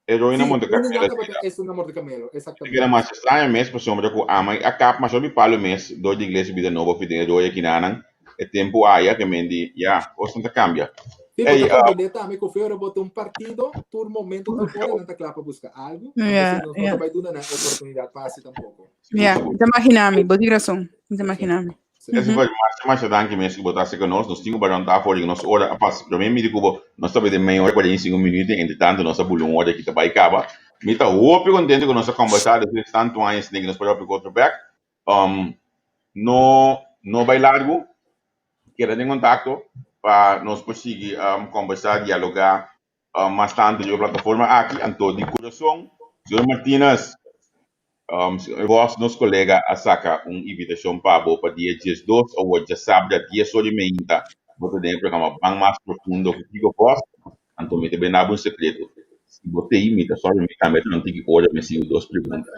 E doi na Sí, Monte un di Carmelo nan esaki tabata ta. esun na Monte Carmelo, E exactamente. keda mas extraño mes pasobra ku ama a kap masha hopi palo mes dor di Iglesia Bida Nobo fi den e doi akinanan e tempu aya ke men di ya kosnan ta kambia. Sí, bo Ey, ta ah, comprende tambe ku fe ora bo ta un partido, tur momento, tur ora nan ta kla pa buska algu, anto Ja, si nos no ja. ta bai duna nan oportunidat pa hasi tampoko. sigur, Ja, sigur. ta imagina mi, bo tin rason, ta imagina mi. Ese fue masha masha danki mes ku bo ta hasi ku nos. Nos tin ku bai ta afo di nos ora a pasa. Promé mi di ku bo nos ta bai den meia ora 45 minuut entre tanto nos a bula un ora ki ta bai kaba. Mi ta hopi kontento ku nos a kombersá despues di tantu aña esei ku nos por hopi ku otro bèk. Um, no no bai largu, keda den kontakto pa nos por sigui um, kombersá, dialogá um, mas tantu riba plataforma aki. Anto di kurason, señor Martinez, Um, Vos, nos colega, a saca un invitacion pa bo pa dia 12, awor djasabra, 10 ora y meinta, bo ta den e programa Ban Mas Profundo cu Kiko Vos. Anto mi ta benda bo un secreto. Si bo ta ei, mi ta sorry, mi tambe ta no tin ki ora mi sigu dos pregunta.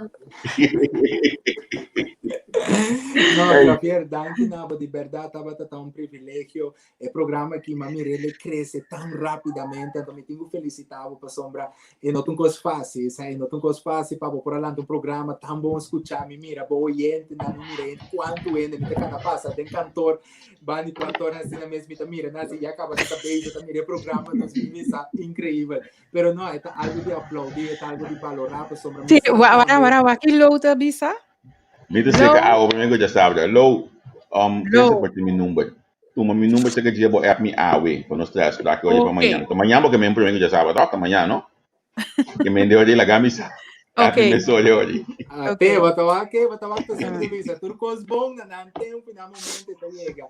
No, Hey. Javier, danki na bo. Di berdad tabata ta un privilegio. E programa aki m'a mir'é crece tan rapidamente, anto mi tin cu felicita bo pasobra e no ta un cos facil, sa, e no ta un cos facil pa bo por a lanta un programa tan bon scucha, mi mira bo oyentenan, mi mira hende cuanto hende, mi ta cana pasa den kantoor, banda di kantoor asina mes mi ta mira nan si ya caba nan ta bezig ta mira e programa, nos mi bisa increibel, pero no, e ta algo di aplaudi, e ta algo di balora pasobra mi Sí, sa wa, wa, tambe. wa, wa, ki Lou ta bisa? Mi ta seca Lou, awo prome cu djasabra. Lou, um, Lou. Christopher tin mi number. Tuma mi number seka dje bo app mi awe pa nos traha sprak oye pa Ok. mañan. Ta mañan bo ke men prome ku djasabra toch? Ta mañan no? Ke men de oye laga mi sa. App mi Ok. mes oye oye. Ah, Ok. te, bo ta wak ke, bo ta wak ta sempre bisa, tur kos bon na nan tempo y nan momento ta yega.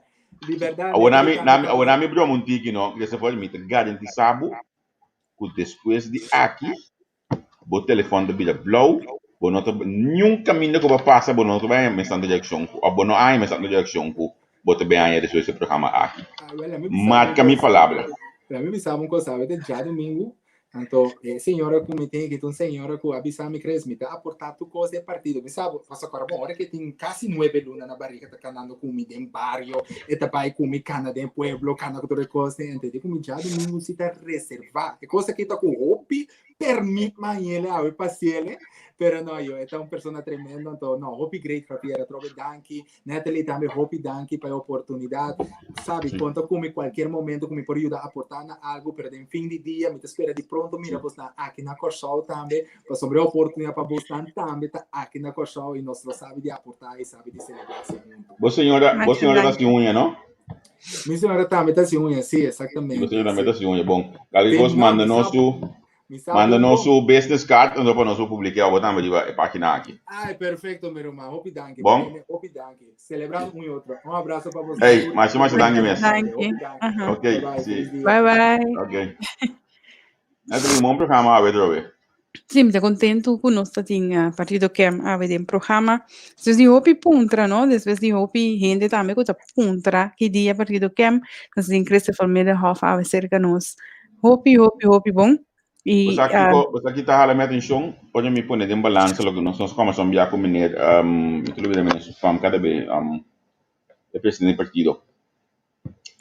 Di berdad, Awor Natalie, nami tambe nami awor tambe. nami broma un tiki no, Christopher, mi ta garantisa bo ku despues di aki bo telefòn ta bira blou, bo no ta niun kaminda ku bo pasa bo no ta bai haña mesante reakshon ku òf bo no a haña mesante reakshon ku bo ta bai haña despues di e programa aki. Ah, wel, mi bisa Marka mi palabra. Wel, mi bisa un cosa, awor ta djadumingu, anto e señora ku mi tin aki ta un señora ku a bisa mi Chris, mi ta aportá tur kos den partido. Mi sa, pasobra kòrda bon, ora ku e tin kasi nuebe luna na bariga ta kanando ku mi den bario, e ta bai ku mi kana den pueblo, kana ku tur e kosnan, anto e di ku mi djadumingu si ta reservá. E kos aki ta ku hopi permit mañele awe pasiele, pero no, yo, e ta un persona tremendo, anto no, hopi great Javier, atrobe danki, Natalie tambe hopi danki pa e oportunidad, sabi, konta ku mi kualkier momento ku mi por yuda aporta na algu, pero den fin di dia mi ta spera di pronto mira bosnan aki na Kòrsou tambe, pasobra e oportunidad pa bosnan tambe ta aki na Kòrsou i nos lo sabi di aporta i sabi di selebrá así huntu. Bo señora, bo Masha señora ta danki. hasi uña, no? Mi señora tambe ta hasi uña, sí, Bo exactamente. señora tambe Sí. ta hasi uña. Bon, kal Sí, kos no, manda mi nos sa, su mi sa manda bon nos bon. su business card anto pa nos por publica abo tambe riba e pagina aki. Ay, perfecto, mi ruman. Hopi danki. Bon? Bene, hopi danki. Celebrando un y otro. Un abrazo pa bos Hey, tur. masha masha danki Masha mes. danki. Hopi danki. Aha. Ok, Bye bye. sí. Feliz dia. Bye bye. Ok. Natalie, un bon programa awe trobe. Sí, mi ta kontentu ku nos ta tin Partido Kem awe den programa. Despues di hopi puntra, no? Despues di hopi hende tambe ku ta puntra ki dia Partido Kem, nos tin Christopher Middelhof awe serka nos. Hopi, hopi, hopi bon. I Bo sa kiko, bo sa ki ta hala mi atenshon? Ora mi pone den balansa loke nos nos kòmbersá un bia ku meneer, mi ta lubida meneer su fam kada be, e presidente di partido.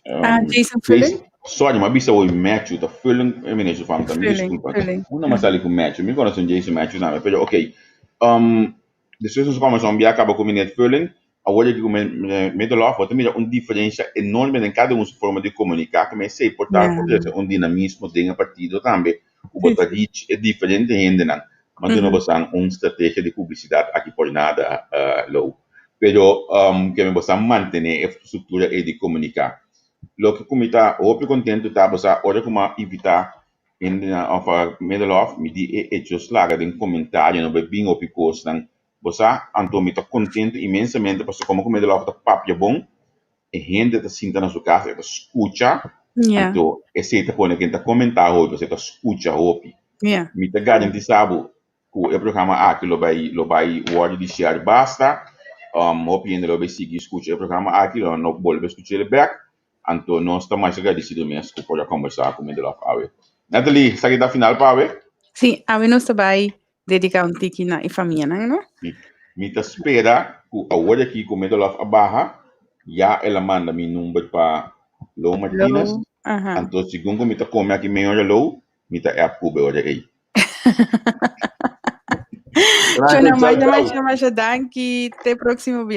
Ah, Jason Fulling? Sorry, ma bisa hoy Matthew, ta Fulling e meneer su fam ta, mi Fulling, disculpa. Fulling. Una ma sali ku Matthew, mi conoce un Jason Matthew tambe, pero ok. Um, Despues nos kòmbersá un bia kaba ku Meneer Furling, awor aki ku Meneer Middelhof, bo ta mira un diferensha enorme den kada un su forma di komuniká, ku esei por ta por trese un dinamismo den e partido tambe, ku bo ta reach e diferente hendenan. Mas duna bosan un strategia di publisidat aki por nada lou. Pero ke mi bosan mantené e struktura ei di komuniká. Loke ku mi ta hopi kontentu ta bosa ora ku mi a invitá Hendenan of Middelhof, mi di e hechos laga den komentario no bai bin hopi kosnan. Bo sa, anto mi ta kontentu inmensamente pasobra komo ku Middelhof ta papia bon, e hende ta sinta na su kas, e ta skucha, anto esei ta pone ku e ta komentá hopi pasobra e ta skucha hopi. Mi ta garantisa bo ku e programa aki lo bai lo bai wòrdu di share basta. Hopi hende lo bai sigui skucha e programa aki, lo no bolbe skuch'el bèk. Anto nos ta masha gradisido mes ku por a kombersá ku Middelhof awe. Natalie, esaki ta final pa awe? Sí, awe nos ta bai dediká un tiki na e famianan, no? Sí. Mi ta spera ku awor aki ku Middelhof a baha, ya el a manda mi number pa Lou Martinez. Lou, aha. Anto segun ku mi ta kome aki meia ora Lou, mi ta app ku bo e ora ei. Chona, masha, masha, masha danki. Te próximo biaha.